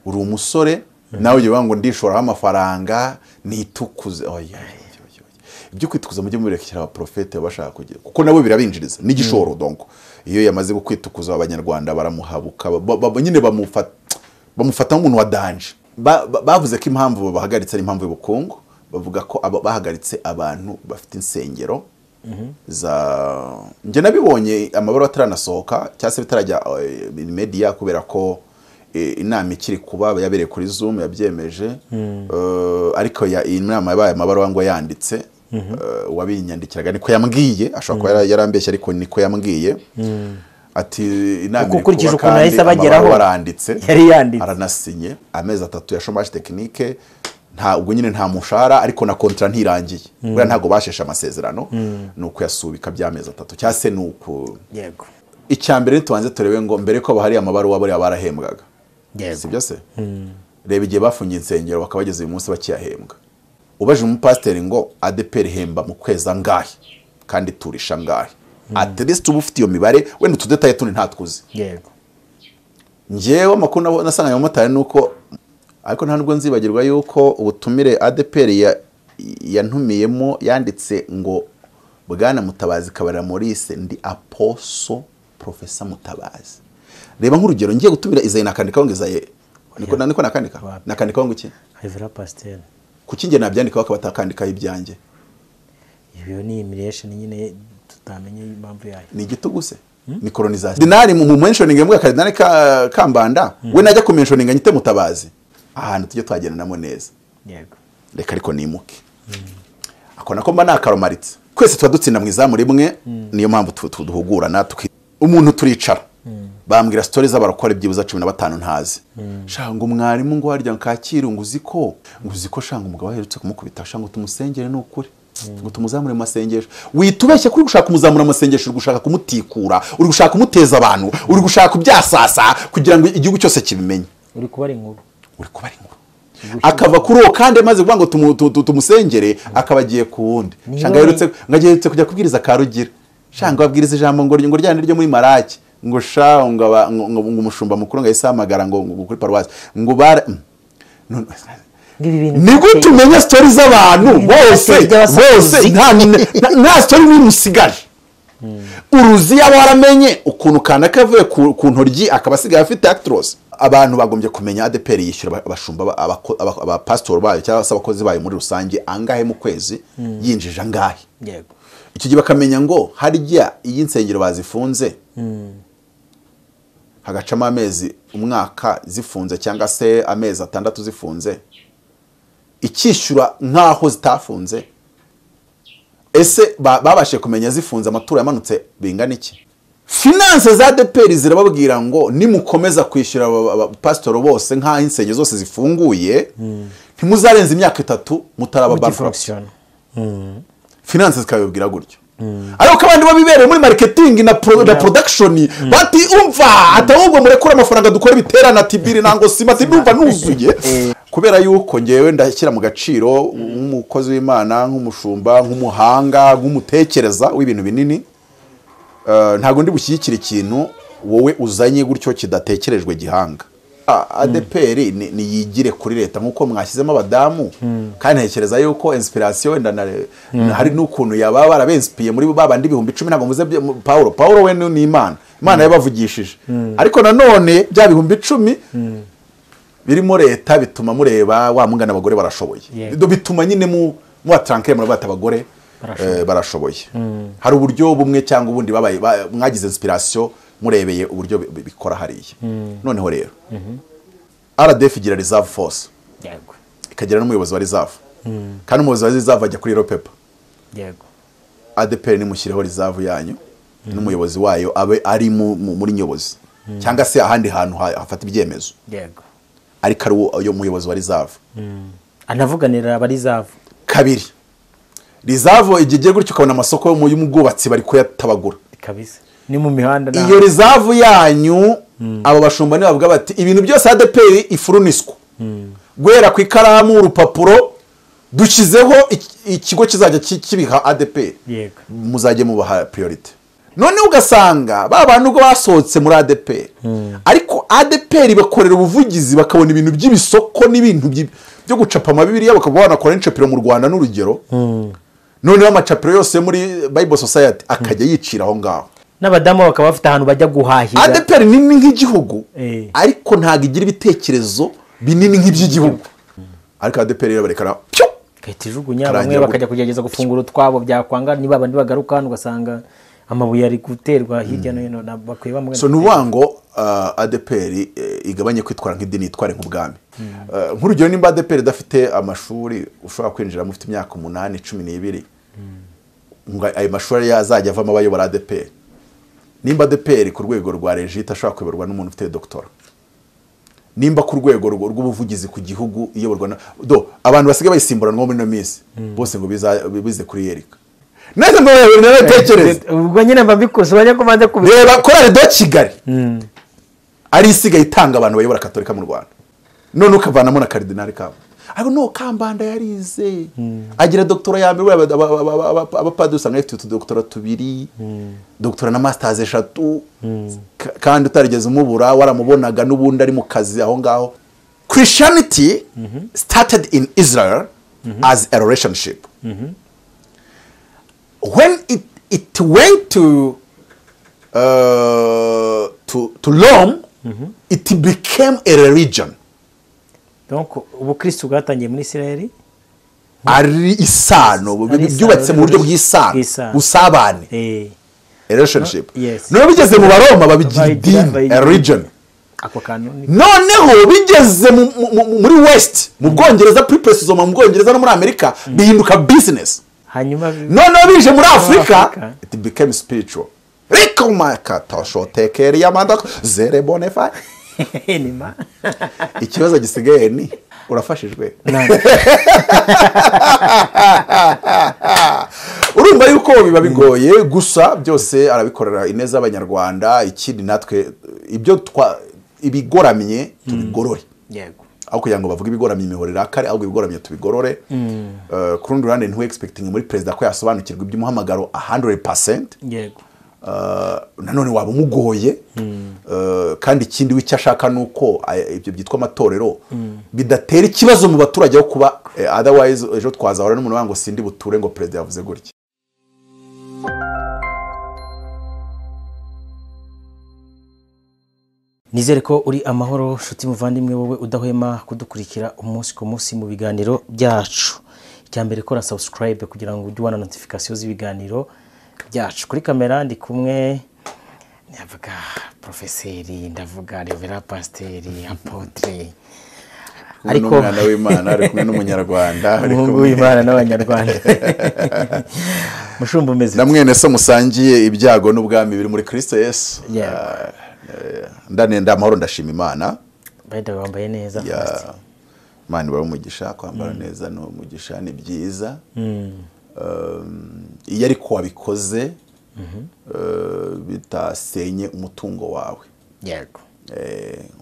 Uri umusore nawe ugiye ngo ndishoraho amafaranga nitukuze. Oya, ibyo kwitukuza mujye mubirekera abaprofete bashaka kugira, kuko nabo birabinjiriza n'igishoro. Donc iyo yamaze kwitukuza abanyarwanda baramuhabuka, nyine bamufata nk'umuntu wa danger. Bavuze ko impamvu bahagaritse ari impamvu y'ubukungu. Bavuga ko bahagaritse abantu bafite insengero za njye nabibonye amabaruwa ataranasohoka cyangwa se bitarajya media, kubera ko inama ikiri kuba yabereye kuri Zoom yabyemeje, ariko iyi nama yabaye amabaruwa ngo yanditse, uwabinyandikiraga niko yambwiye, ashobora kuba yarambeshye ariko niko yambwiye, ati inama iri kuba kandi amabaruwa aranditse, aranasinye amezi 3 ya chômage technique. Nta ubwo nyine nta mushahara, ariko na kontra ntirangiye, buriya ntago basheshe amasezerano, ni ukuyasubika by'amezi 3 cyangwa se ni uku. Yego. Icya mbere tubanze turebe ngo mbere ko bahari amabaruwa buriya barahembwaga, sibyo se? Reba igihe bafungiye insengero bakaba bageze uyu munsi bakiyahembwa. Ubaje umupasiteri ngo ADEPR ihemba mu kwezi angahe kandi turisha angahe, at least uba ufite iyo mibare, wenda utudetaye tundi ntatwuzi. Yego. Njyewe amakuru nasanganye umumotari nuko, ariko nta nubwo nzibagirwa yuko ubutumire ADEPR yantumiyemo yanditse ngo Bwana Mutabazi Kabarira Maurice ndi aposo Professor Mutabazi. Reba nk'urugero ngiye gutumira Izayi nakandikaho ngo Izayi, niko nakandika nakandikaho ngo iki? Revera Pasteur. Kuki nge nabyandikaho akaba atakandikaho ibyanjye? Ibyo ni humiliation nyine tutamenye impamvu yayo. Ni igitugu se? Ni colonization. Dinari mu mentioning mbwa Cardinal Kambanda, we najya ku mentioning nyite Mutabazi. Ahantu tujye twagendanamo neza. Yego. Reka ariko nimuke. Ako nako mba nakaromaritse. Kwese tuba dutsinda mu izamu rimwe, niyo mpamvu tuduhugurana, umuntu turicara. Bambwira stories z'abarokore byibuza 15 ntazi. Shanga umwarimu ngo harya Kacyiru ngo uziko shanga umugabo aherutse kumukubita, shanga tumusengere n'ukuri, ngo tumuzamure mu masengesho. Witubeshye kuri gushaka kumuzamura amasengesho, uri gushaka kumutikura, uri gushaka kumuteza abantu, uri gushaka kubyasasa kugira ngo igihugu cyose kibimenye. Uri kubara inkuru. Uri kubara inkuru. Akava kuri uwo kandi amaze kuvuga ngo tumusengere, akaba agiye ku wundi. Shanga aherutse ngagiye kujya kubwiriza Karugira. Shanga babwiriza ijambo ngo ryane ryo muri Maraki, ngo sha ngo umushumba mukuru ngo ayisamagara ngo kuri paruwasi ngo bara. Ni gute umenya stories z'abantu bose bose nta story n'umusigaje? Uruzi yaba waramenye ukuntu kanaka yavuye ku ntoryi akaba asigaye afite actros. Abantu bagombye kumenya ADEPR yishyura abashumba abapastor bayo cyangwa se abakozi bayo muri rusange angahe mu kwezi, yinjije angahe. Yego. Icyo gihe bakamenya ngo harya iyi nsengero bazifunze hagacamo amezi umwaka zifunze cyangwa se amezi 6 zifunze, ikishyura nkaho zitafunze. Ese babashe kumenya zifunze amaturo yamanutse bingana iki? Finance za ADEPR zirababwira ngo nimukomeza kwishyura abapasitoro bose nkaho insengero zose zifunguye, ntimuzarenza imyaka 3 mutaraba bankrupt. Finance zikabibwira gutyo. Ariko abandi babibereye muri marketing na production bati umva atahubwo murekura amafaranga dukora biterana tibiri nango sima ati ndumva nuzuye. Kubera yuko ngewe ndashyira mu gaciro nk'umukozi w'Imana, nk'umushumba, nk'umuhanga, nk'umutekereza w'ibintu binini, ntago ndi bushyigikira ikintu wowe uzanye gutyo kidatekerejwe gihanga. ADEPR ni yigire kuri leta nkuko mwashyizemo abadamu, kandi ntekereza yuko inspiration wenda hari n'ukuntu yaba barabenspiye muri babandi 10,000, ntabwo muze Paulo we ni Imana, Imana yabavugishije, ariko nanone bya 10,000 birimo leta bituma mureba wa mungana abagore barashoboye. Bituma nyine mu mubatranke muri bata abagore barashoboye. Hari uburyo bumwe cyangwa ubundi babaye mwagize inspiration murebeye uburyo bikora hariya. Noneho rero RDF igira reserve force. Yego. Ikagira n'umuyobozi wa reserve. Kandi umuyobozi wa reserve ajya kuri Ropepa. Yego. ADEPR ni mushireho reserve yanyu n'umuyobozi wayo abe ari muri nyobozi cyangwa se ahandi hantu hafata ibyemezo. Yego. Ariko ari uyo muyobozi wa reserve. Anavuganira aba reserve. Kabiri. Reserve igiye gutyo ukabona amasoko yo mu bwubatsi bari kuyatabagura. Kabisa. Ni mu mihanda na iyo reserve yanyu abo bashumba ni bavuga bati ibintu byose ADEPR ifuruniswa guhera ku ikaramu urupapuro dushyizeho ikigo kizajya kibiha ADEPR. Yego. Muzajye mubaha priority. None ugasanga ba bantu ubwo basohotse muri ADEPR, ariko ADEPR bakorera ubuvugizi, bakabona ibintu by'ibisoko n'ibintu byo gucapa amabibiriya, bakaba banakora n'incapiro mu Rwanda n'urugero. Noneho amacapiro yose muri Bible Society akajya yicira aho ngaho, n'abadamu bakaba bafite ahantu bajya guhahira. ADEPR nini nk'igihugu, ariko ntabwo igira ibitekerezo binini nk'iby'igihugu. Ariko ADEPR rero barekana pyo gahita ijugunya, bamwe bakajya kugerageza gufungura utwabo, byakwanga niba abandi bagaruka hano ugasanga amabuye ari guterwa hirya no hino, bakwiye bamwe. So nuvuga ngo ADEPR igabanye kwitwara nk'idini, itware nk'ubwami. Nk'urugero nimba ADEPR idafite amashuri ushobora kwinjiramo ufite imyaka 8, 12, ngo ayo mashuri yazajya avamo abayobora ADEPR. Nimba ADEPR ku rwego rwa regite ashobora kuyoborwa n'umuntu ufite doctora, nimba ku rwego rw'ubuvugizi ku gihugu iyoborwa na do abantu basigaye bayisimburanwa muri no minsi bose ngo bize kuri Yerika. Nese ngo naratekereza ubwo nyine mba mbikoze bajya kubanza kubireba. Reba Korali do Kigali ari isigaye itanga abantu bayobora Katolika mu Rwanda, none ukavanamo na Cardinal Kamba. Ariko no Kambanda yarize agira doctora ya mbere, abapadiri usanga bafite utudoctora 2, doctora na masters 3, kandi utarigeze umubura waramubonaga n'ubundi ari mu kazi aho ngaho. Christianity started in Israel as a relationship. When it went to Rome, it became a religion. Donc ubukristo bwatangiye muri Israel ari isano, byubatse mu buryo bw'isano, busabane, relationship. None bigeze mu Baroma babigira idini, a religion. Noneho bigeze muri West, mu Bwongereza, prepressizoma mu Bwongereza no muri Amerika, bihinduka business. Hanyuma noneho bije muri Afrika, it became spiritual. Rikomakatoshotekeriyamandak zerebonefai. Ikibazo gisigaye ni urafashijwe. Urumva yuko biba bigoye, gusa byose arabikorera ineza abanyarwanda. Ikindi natwe ibyo ibigoramye tubigorore. Yego. Aho kugira ngo bavuge ibigoramye imihorera kare, ahubwo ibigoramye tubigorore. Ku rundi ruhande ntu expecting muri president ko yasobanukirwa iby'umuhamagaro 100%. Yego. Nanone waba umugoye. Kandi ikindi wicyo ashaka nuko ibyo byitwa amatorero bidatera ikibazo mu baturage aho kuba, otherwise ejo twazahora n'umuntu wango sindi buture ngo president yavuze gutya. Nizere ko uri amahoro nshuti muvandimwe, wowe udahwema kudukurikira umunsi ku munsi mu biganiro byacu. Icyambere kora subscribe kugira ngo ujye ubona notification z'ibiganiro byacu. Kuri kamera ndi kumwe ndavuga professeur, ndavuga reverend, pasteur, apotre, ariko umwana w'Imana ari kumwe n'umunyarwanda, ari kumwe w'Imana n'abanyarwanda. Mushumba umeze na mwene so musangiye ibyago n'ubwami biri muri Kristo Yesu. Ndanenda amahoro, ndashima Imana. By the way, wambaye neza. Imana ibahe umugisha, kwambara neza no umugisha ni byiza. Iyo ariko wabikoze bitasenye umutungo wawe. Yego.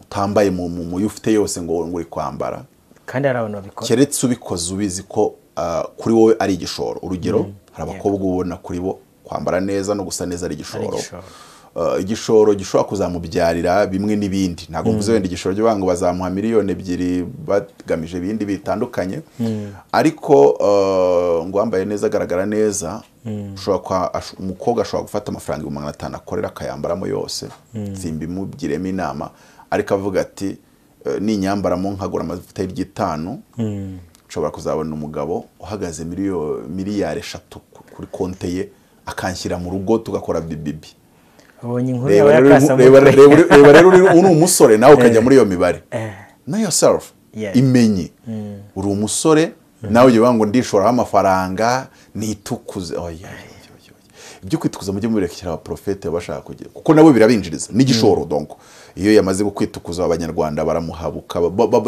Utambaye mu ufite yose ngo uri kwambara. Kandi hari abantu babikora. Keretse ubikoze ubizi ko kuri wowe ari igishoro. Urugero hari abakobwa ubona kuri bo kwambara neza no gusa neza ari igishoro. Igishoro gishobora kuzamubyarira bimwe n'ibindi. Ntabwo mvuze wenda igishoro cyo bango bazamuha miliyoni 2 bagamije ibindi bitandukanye. Ariko ngo wambaye neza agaragara neza, ushobora umukobwa ashobora gufata amafaranga 500 akorera akayambaramo yose. Simbimugiremo inama, ariko avuga ati ninyambaramo nkagura amavuta y'igitanu, nshobora kuzabona umugabo uhagaze miliyari 3 kuri konte ye akanshyira mu rugo tugakora bibibi. Reba rero uri umusore nawe ukajya muri iyo mibare. Know yourself. Imenye. Uri umusore nawe ugiye ngo ndishoraho amafaranga nitukuze. Ibyo kwitukuza mujye mubirekera abaprofete bashaka kugira, kuko nabo birabinjiriza n'igishoro. Donc iyo yamaze kwitukuza abanyarwanda baramuhabuka,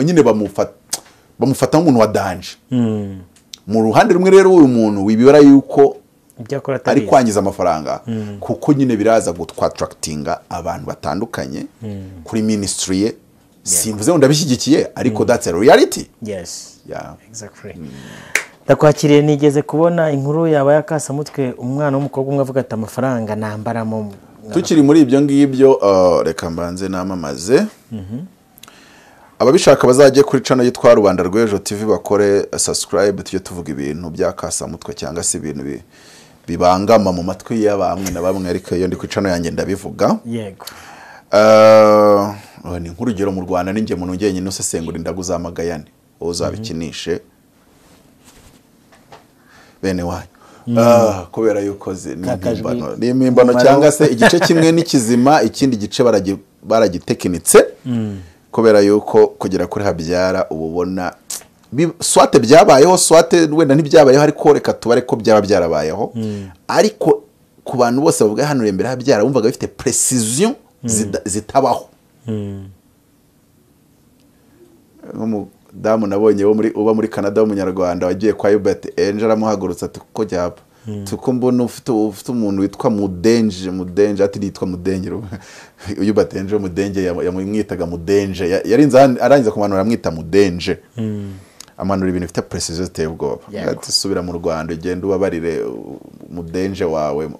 nyine bamufata nk'umuntu wa danger. Mu ruhande rumwe rero uyu muntu wibibara yuko ari kwangiza amafaranga, kuko nyine biraza gutwattractinga abantu batandukanye kuri ministry ye. Simvuze ngo ndabishyigikiye, ariko that's a reality. Yes. Yeah. Exactly. Ndakwakiriye. Nigeze kubona inkuru yaba yakasamutwe, umwana w'umukobwa umwe avuga ati amafaranga nambaramo. Tukiri muri ibyo ngibyo, reka mbanze namamaze. Ababishaka bazajye kuri channel yitwa Rubanda Rw'Ejo TV, bakore subscribe, tujye tuvuga ibintu by'akasamutwe cyangwa se ibintu bibangama mu matwi ya bamwe na bamwe, ariko iyo ndi ku channel yanjye ndabivuga. Ni nk'urugero, mu Rwanda ninjye muntu njyenyine usesengura indagu z'amagayane, wowe uzabikinishe bene wanyu. Kubera yuko ni Kakajwi impimbano, ni impimbano, umumaro. Cyangwa se igice kimwe ni kizima, ikindi gice baragitekinitse, kubera yuko kugera kuri Habyara uba ubona soit byabayeho, soit wenda ntibyabayeho, ariko reka tubare ko byaba byarabayeho. Ariko ku bantu bose bavuga hano imbere Habyara, wumvaga bifite precision zitabaho. Nk'umudamu nabonye wo muri uba muri Canada w'umunyarwanda wagiye kwa Hubert Angel, aramuhagurutsa ati kuko jyapa tuko mbona ufite umuntu witwa Mudenje, Mudenje, ati yitwa Mudenge. Hubert Angel Mudenge yamwitaga Mudenje. Yarinze arangiza kumanura amwita Mudenje, amanura ibintu bifite precision ziteye ubwoba. Ati subira mu Rwanda, ugende ubabarire Mudenje wawe,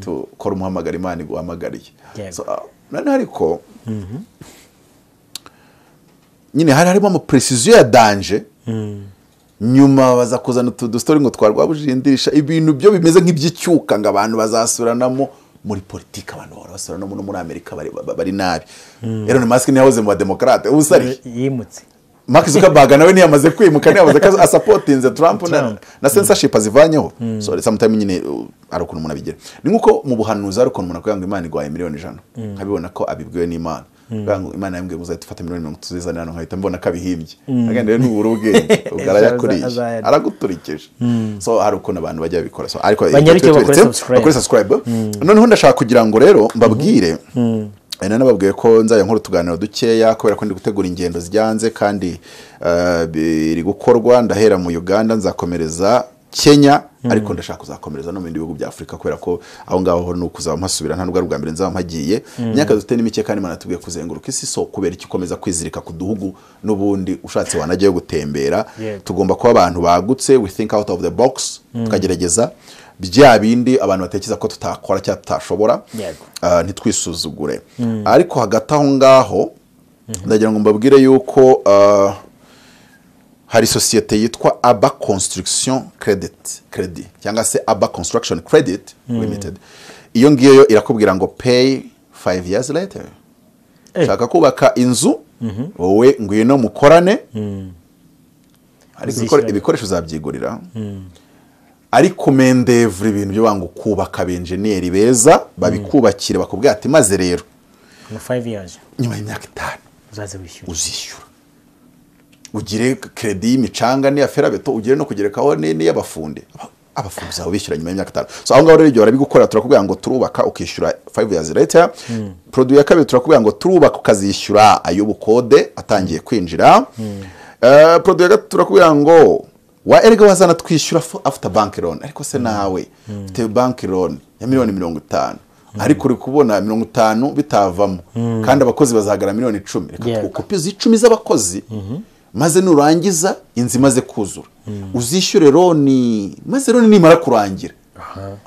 tukora umuhamagara Imana iguhamagariye. So, noneho ariko nyine hari harimo ama precision ya danger. Nyuma baza kuzana utu dustory ngo twarwabujindisha ibintu byo bimeze nk'iby'icyuka, ngo abantu bazasuranamo muri politiki, abantu bahora basuranamo no muri Amerika bari nabi. Elon Musk ntiyahoze mu bademokarate, ubu se ari Yimutse. Mark Zuckerberg nawe ntiyamaze kwimuka, ntiyamaze ko asupportinze Trump Trump. Na censorship azivanyeho. So sometimes nyine hari ukuntu umuntu abigira, ni nkuko mu buhanuzi hari ukuntu umuntu akubwira ngo Imana iguhaye miliyoni 100, nkabibona ko abibwiwe n'Imana. Kugira ngo Imana yambwiye ngo uzahite ufata miliyoni 30 uzizane hano, nkahita mbona ko abihimbye, agenda rero nubura ubwenge ubwo arayakuriye. Azayarya. Araguturikije. So hari ukuntu abantu bajya babikora. So ariko Banyaruke ibyo bakore tuberetse, subscribe. Bakore subscribe. Noneho ndashaka kugira ngo rero mbabwire, nanababwiye ko nzajya nkora utuganiro dukeya kubera ko ndi gutegura ingendo zijyanze kandi biri gukorwa. Ndahera mu Uganda, nzakomereza Kenya, ariko ndashaka kuzakomereza no mu bindi bihugu bya Afurika, kubera ko aho ngaho ni ukuzaba mpasubira, nta nubwo ari ubwa mbere nzaba mpagiye. Imyaka dufite ni mike kandi Imana tubwiye kuzenguruka isi, so kubera icyo ukomeza kwizirika ku duhugu n'ubundi ushatse wanajyayo gutembera? Tugomba kuba abantu bagutse, we think out of the box, tukagerageza bya bindi abantu batekereza ko tutakora cyangwa tutashobora. Ntitwisuzugure. Ariko hagati aho ngaho ndagira ngo mbabwire yuko hari sosiyete yitwa Aba Construction Credit cyangwa se Aba Construction Credit Limited. Iyo ngiyo yo irakubwira ngo pay 5 years later. Shaka kubaka inzu, wowe ngwino mukorane, ariko Uzishyura. Ibikoresho uzabyigurira, ariko main-d'œuvre, ibintu byo banga kubaka, abenjeniyeri beza babikubakire, bakubwira ati maze rero Mu 5 years nyuma y'imyaka 5 uzaze wishyura. Uzishyura, ugire crédit y'imicanga n'iya fer à béton, ugire no kugerekaho n'iy'abafundi. Abafundi uzaba bishyura nyuma y'imyaka 5. So aho ngaho rero ibyo barabigukora. Turakubwira ngo turubaka, ukishyura 5 years later. Produit ya kabiri, turakubwira ngo turubaka, ukazishyura ay'ubukode atangiye kwinjira. Produit ya gatatu, turakubwira ngo wa erega wazana twishyura after bank loan. Ariko se nawe ufite bank loan ya miliyoni 50, ariko uri kubona 50 bitavamo, kandi abakozi bazagara miliyoni 10, reka tugukopize 10 z'abakozi, maze nurangiza inzu imaze kuzura uzishyure loan, maze loan nimara kurangira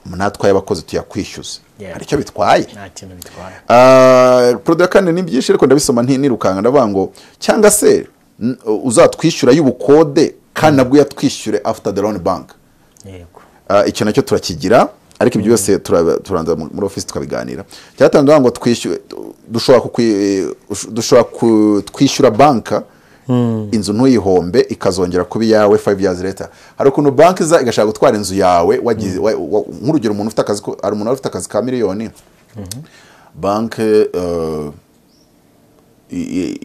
natwe ay'abakozi tuyakwishyuza. Hari icyo bitwaye? Nta kintu bitwaye. Produit ya kane ni byinshi, ariko ndabisoma ntirukanka. Ndavuga ngo cyangwa se uzatwishyura y'ubukode kandi nabwo uyatwishyure after the loan bank. Icyo nacyo turakigira, ariko ibyo byose turanza muri office tukabiganira. Cyatanze ngo twishyure, dushobora twishyura banka inzu ntuyihombe, ikazongera kuba iyawe 5 years later. Hari ukuntu banki iza igashaka gutwara inzu yawe wagize nk'urugero umuntu ufite akazi hari umuntu wari ufite akazi ka miliyoni, banki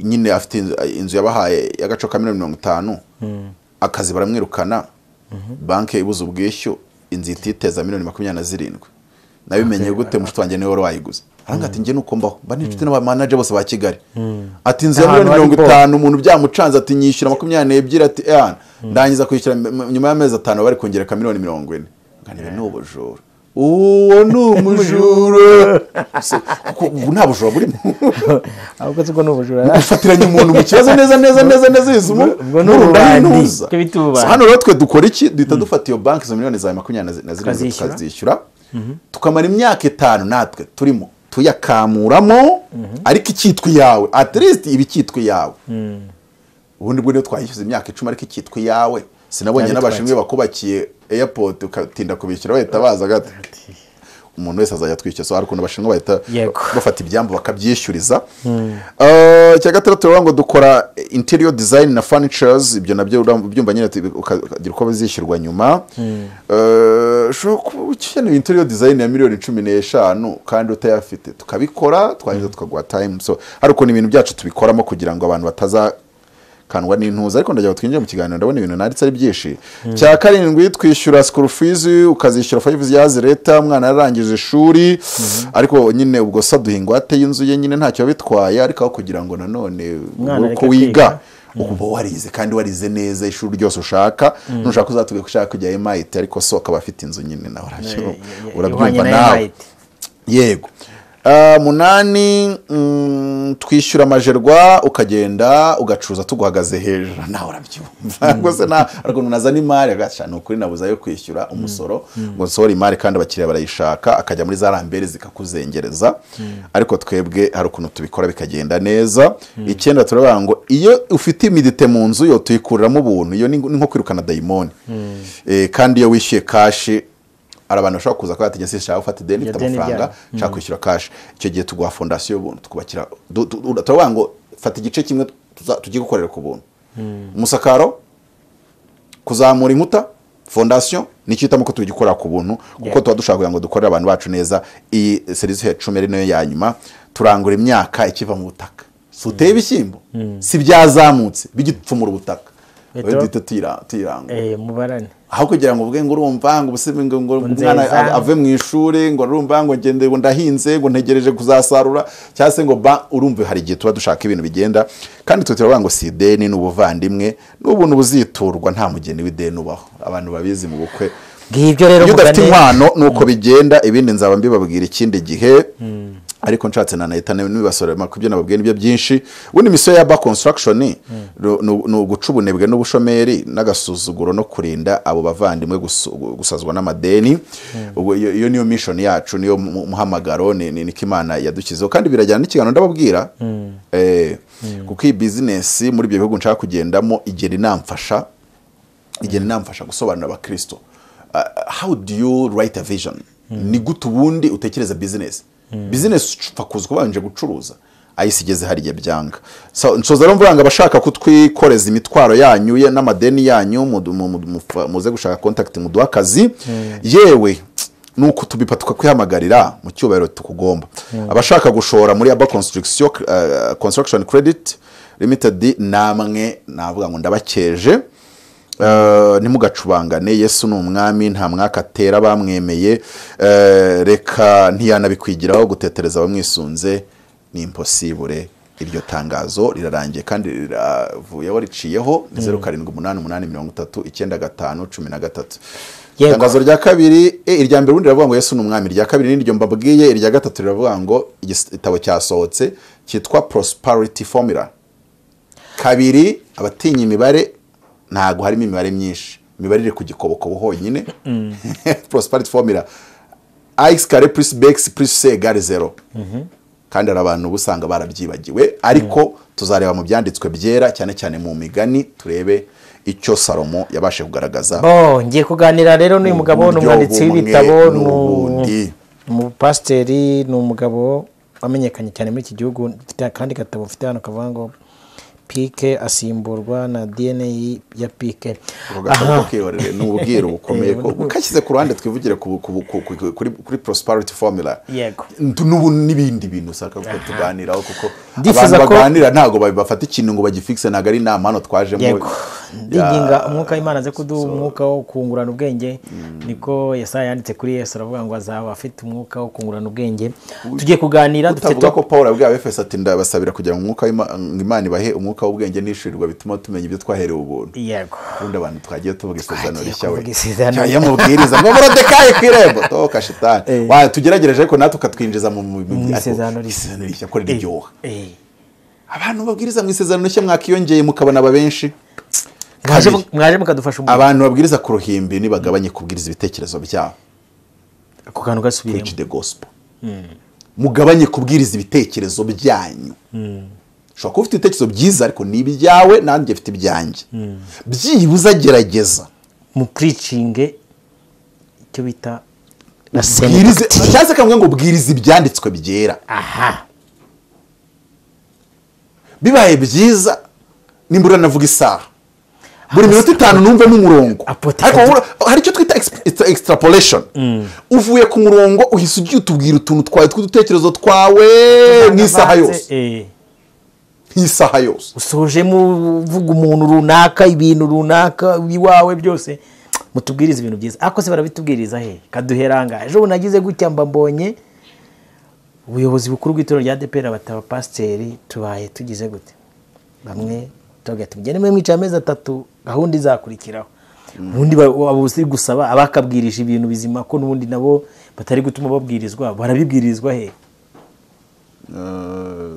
nyine afite inzu yabahaye y'agaciro ka miliyoni 50, akazi baramwirukana, banki ibuze ubwishyu, inzu ititeza miliyoni 27. Nabimenye gute? Mushiki wanjye niwe wari wayiguze. Aranga ati njye nuko mbaho, mba n'inshuti n'abamanager bose ba Kigali. Ati inzu ya Ahantu miliyoni hari mirongo bo. itanu, umuntu byamucanze, ati nyishyura 22, ati nyuma, ndangiza kwishyura nyuma y'amezi 5 bari kongereka miliyoni 40. Nganira ni ubujura. Uwo ni umujura. Ubu nta bujura burimo. Ahubwo sibwo ni ubujura. Ufatiranye umuntu mu kibazo neza neza neza neza izumu. Ubwo ni ububandi. Hano rero twe dukora iki? Duhita dufata iyo banki izo miliyoni zawe 27 tukazishyura. Tukamara imyaka 5 natwe turimo tuyakamuramo, ariko icyitwa iyawe. At least iba icyitwa iyawe. Ubundi bwo niyo twayishyuza imyaka 10 ariko icyitwa iyawe. Sinabonye n'abashinzwe bakubakiye airport ukatinda kubishyura bahita baza gato. Umuntu wese azajya atwishyura. So hari ukuntu abashinzwe bahita bafata ibyambo bakabyishyuriza. Icya gatandatu rero ngo dukora interior design na furnitures, ibyo nabyo ubyumva nyine ukagira uko bizishyurwa nyuma. Ushobora kuba ukeneye interior design ya miliyoni 15 kandi utayafite, tukabikora twarangiza tukaguha time. So hari ukuntu ibintu byacu tubikoramo kugira ngo abantu bataza kandwa n'intuza. Ariko ndagira ngo twinjire mu kiganiro, ndabona ibintu nanditse ari byinshi. Cya karindwi twishyura school fees, ukazishyura 5 years later umwana yarangije ishuri. Ariko nyine ubwo saduha ingwate y'inzu ye nyine ntacyo bitwaye, ariko aho kugira ngo nanone uko wiga uba warize kandi warize neza ishuri ryose ushaka, nushaka uzatuge ushaka kujya MIT, ariko so akaba afite inzu nyine nawe urabyumva nawe. Yego. 8 twishyura amajerwa ukagenda ugacuruza tuguhagaze hejuru, nawe urabyumva. Rwose na ariko nazana imari agasha ni ukuri nabuza yo kwishyura umusoro ngo nsohore imari kandi abakiriya barayishaka, akajya muri za rambere zikakuzengereza. Ariko twebwe hari ukuntu tubikora bikagenda neza. 9 turavuga ngo iyo ufite imidite mu nzu yo tuyikuriramo ubuntu, iyo ni nko kwirukana dayimoni. Kandi iyo wishyuye kashi, hari abantu bashobora kuza kuba bategetse nshaka gufata ideni mfite amafaranga nshaka kwishyura cash, icyo gihe tuguha fondasiyo y'ubuntu, tukubakira. Turavuga ngo fata igice kimwe tugiye gukorera ku buntu, umusakaro, kuzamura inkuta, fondasiyo nicyo hitamo ko tugikora ku buntu, kuko tuba dushaka kugira ngo dukorere abantu bacu neza. Iyi serivisi ya 10 ari nayo ya nyuma, turangura imyaka ikiva mu butaka. Si uteye ibishyimbo, si byazamutse bigipfumura ubutaka, duhita tuyirangura mubarane. Aho kugira ngo uvuge ngo urumva ngo ubuse ngo umwana ave mu ishuri ngo urumva ngo ngende ngo ndahinze ngo ntegereje kuzasarura, cyangwa se ngo urumva hari igihe tuba dushaka ibintu bigenda. Kandi twe turavuga ngo si ideni n'ubuvandimwe n'ubuntu buziturwa, nta mugeni w'ideni ubaho. Abantu babizi mu bukwe ngibyo rero iyo udafite inkwano nuko bigenda. Ibindi nzaba mbibabwira ikindi gihe, ariko nshatse nanahita nibasorema ku byo nababwiye nibyo byinshi. Ubundi misiyo ya Aba Construction ni uguca ubunebwe n'ubushomeri n'agasuzuguro no kurinda abo bavandimwe gusazwa n'amadeni. Ubwo iyo niyo mission yacu, niyo muhamagaro, ni Imana yadukizeho. Kandi birajyana n'ikiganiro ndababwira, kuko iyi business muri ibyo bihugu nshaka kugendamo igera inamfasha gusobanurira abakristo. How do you write a vision? Ni gute ubundi utekereza business? Business upfa kuza ubanje gucuruza, ayisigeze hari igihe byanga. So nsoza rero mvuga ngo abashaka kutwikoreza imitwaro yanyu ye n'amadeni yanyu, muze gushaka contact muduha akazi. Yewe nuko tubipa tukakwihamagarira mu cyubahiro tukugomba. Abashaka gushora muri Aba Construction Credit Limited, namwe navuga ngo ndabakeje. Ntimugacubangane, Yesu ni umwami, nta mwaka atera bamwemeye. Reka ntiyanabikwigiraho gutetereza abamwisunze ni impossible. Iryo tangazo rirarangiye kandi riravuyeho, riciyeho. Ni 0788 30 95 13. Itangazo rya kabiri, irya mbere ubundi riravuga ngo Yesu ni umwami, irya kabiri niryo mbabwiye, irya gatatu riravuga ngo igitabo cyasohotse cyitwa Prosperity Formula. 2, abatinya imibare, ntago harimo imibare myinshi, imibare iri ku gikobokobo honyine. Prosperity Formula ax carré plus bx plus c égale 0. Kandi hari abantu usanga barabyibagiwe, ariko tuzareba mu byanditswe byera cyane cyane mu migani, turebe icyo Salomo yabashe kugaragaza. Ngiye kuganira rero n'uyu mugabo, ni umwanditsi w'ibitabo, ni umupasiteri, ni umugabo wamenyekanye cyane muri iki gihugu. Mfite akandi gatabo mfite hano kavuga ngo Pike asimburwa na DNA ya Pike. Ni ubwiru bukomeye ko ukashyize ku ruhande, twivugire kuri Prosperity Formula. Yego. N'ubu n'ibindi bintu usaka ko tuganiraho, kuko abantu baganira ntago bafata ikintu ngo bagifixe, ntago ari inama hano twajemo. Ndinginga umwuka w'Imana aze kuduha umwuka wo kungurana ubwenge, niko Yesaya yanditse kuri Yesu aravuga ngo azaba afite umwuka wo kungurana ubwenge. Tugiye kuganira dufite utavuga ko Paul abwiye Abefeso ati ndabasabira kugira ngo umwuka w'Imana ibahe umwuka w'ubwenge n'ishurirwa bituma tumenya ibyo twaherewe ubuntu. Yego. Ubundi abantu twagiye tuvuga isezerano rishya we. Cyangwa mubwiriza ngo Morodekayi ku irembo toka shitani. Wa tugeragereje ariko natwe ukatwinjiza mu isezerano rishya ko riryoha. Abantu babwiriza mu isezerano rishya mwakiyongeye mukabona aba benshi. Mwaje mukadufasha umuntu. Abantu babwiriza ku ruhimbi nibagabanye kubwiriza ibitekerezo byabo. Ako kantu gasubiremo. Preach the gospel. Mugabanye kubwiriza ibitekerezo byanyu. Ushobora kuba ufite ibitekerezo byiza ariko ni ibyawe nanjye mfite ibyanjye. Byibuze gerageza mu preaching icyo bita bwirize, cyangwa se ngo bwirize ibyanditswe byera. Aha. Bibaye byiza nimbura navuga isaha buri minota 5 numvemo umurongo, ariko hari icyo twita extrapolation. Uvuye ku murongo uhise ugiye utubwira utuntu twawe tw'udutekerezo twawe nk'isaha yose, nk'isaha yose usojemo uvuga umuntu runaka, ibintu runaka iwawe byose. Mutubwiriza ibintu byiza, ariko se barabitubwiriza he kaduheranga. Ejo bunagize gutya mba mbonye ubuyobozi bukuru bw'itorero rya ADEPR bataba pasiteri tubaye tugize gute, bamwe tugaye tugende mwe mwica amezi 3 gahunda izakurikiraho. Ubundi abuzi gusaba abakabwirije ibintu bizima ko nubundi nabo batari gutuma babwirizwa, barabibwirizwa he?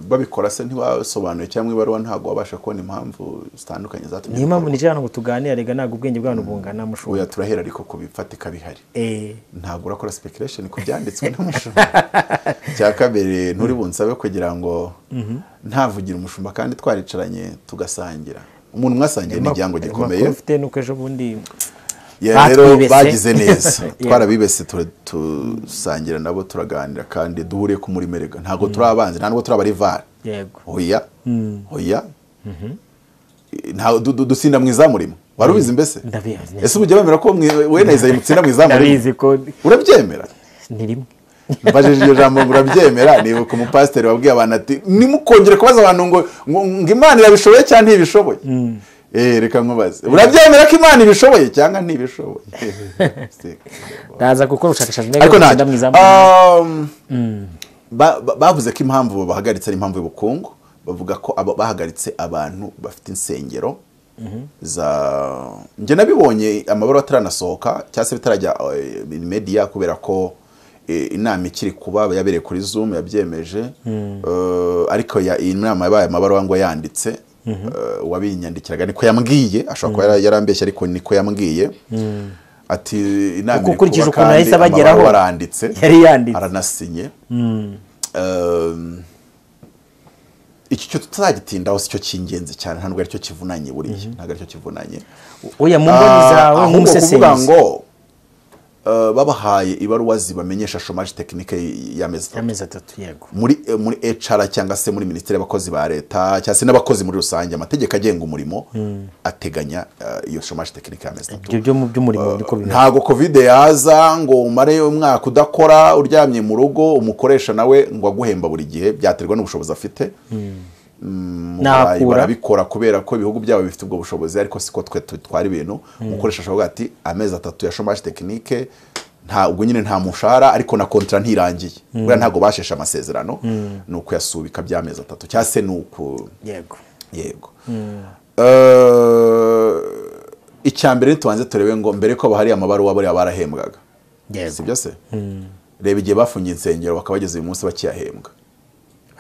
Babikora se ntibasobanuye cyangwa ibaruwa ntago wabasha kubona impamvu zitandukanye zatumye. Niyo mpamvu nije hano ngo tuganire, rega ntago ubwenge bw'abantu bungana mushobora. Oya turahera ariko kubifatika bihari. Ntago urakora speculation ku byanditswe n'umushumba. Cya kabiri nturi bunsabe kugira ngo ntavugira umushumba kandi twaricaranye tugasangira. Umuntu mwasangiye n'ijyango gikomeye. Ufite nuko ejo bundi rero bagize neza twarabibese tusangira nabo turaganira kandi duhuriye ku murimo erega ntago turi abanzi, ntabwo turi abarivare. Yego. Oya. Oya. Nta dusinda mu izamurimo. Wari ubizi mbese? Ndabizi. Ese ujya wemera ko we na Izayi mutsinda mu izamurimo? Ndabizi ko urabyemera? Ni rimwe. Mbajije iryo jambo ngo urabyemera, nibuka umupasiteri wabwiye abantu ati nimukongere kubaza abantu ngo ngo Imana irabishoboye cyangwa ntibishoboye. Reka nkubaze, urabyemera ko Imana ibishoboye cyangwa ntibishoboye? Ndaza gukora ubushakashatsi ariko bavuze ko impamvu bahagaritse ari impamvu y'ubukungu. Bavuga ko bahagaritse abantu bafite insengero za njye nabibonye amabaruwa ataranasohoka cyangwa se bitarajya media, kubera ko inama ikiri kuba yabereye kuri Zoom yabyemeje, ariko inama yabaye amabaruwa ngo yanditse. Wabinyandikiraga niko yambwiye, ashobora kuba yarambeshye ariko niko yambwiye ati inama ukurikije ukuntu yahise abageraho baranditse, yari yanditse aranasinye. Iki cyo tutazagitindaho si cyo cy'ingenzi cyane, ntabwo aricyo kivunanye buriya, ntabwo aricyo kivunanye. Oya mu mboni zawe nk'umusesenguzi ngo babahaye ibaruwa zibamenyesha chômage technique y'amezi 3. Yego. Muri HR cyangwa se muri ministeri y'abakozi ba leta cyangwa se n'abakozi muri rusange, amategeko agenga umurimo ateganya iyo chômage technique y'amezi 3. Ibyo mu by'umurimo niko bimeze. Ntago COVID yaza ngo umare umwaka udakora uryamye mu rugo, umukoresha nawe ngo aguhemba buri gihe, byaterwa n'ubushobozi afite. Barabikora kubera ko ibihugu byabo bifite ubwo bushobozi, ariko siko twe twari ibintu. Umukoresha ashobora ati amezi 3 ya chômage technique nta ubwo nyine nta mushahara, ariko na contrat ntirangiye. Buriya ntago bashesha amasezerano, nuko yasubika by'amezi 3 cyangwa se nuko. Yego. Yego. Icyambere tubanze turebe ngo mbere ko bahari amabaruwa bari barahembwaga. Sibyo se? Reba igihe bafungiye insengero bakabageza uyu munsi bakiyahembwa.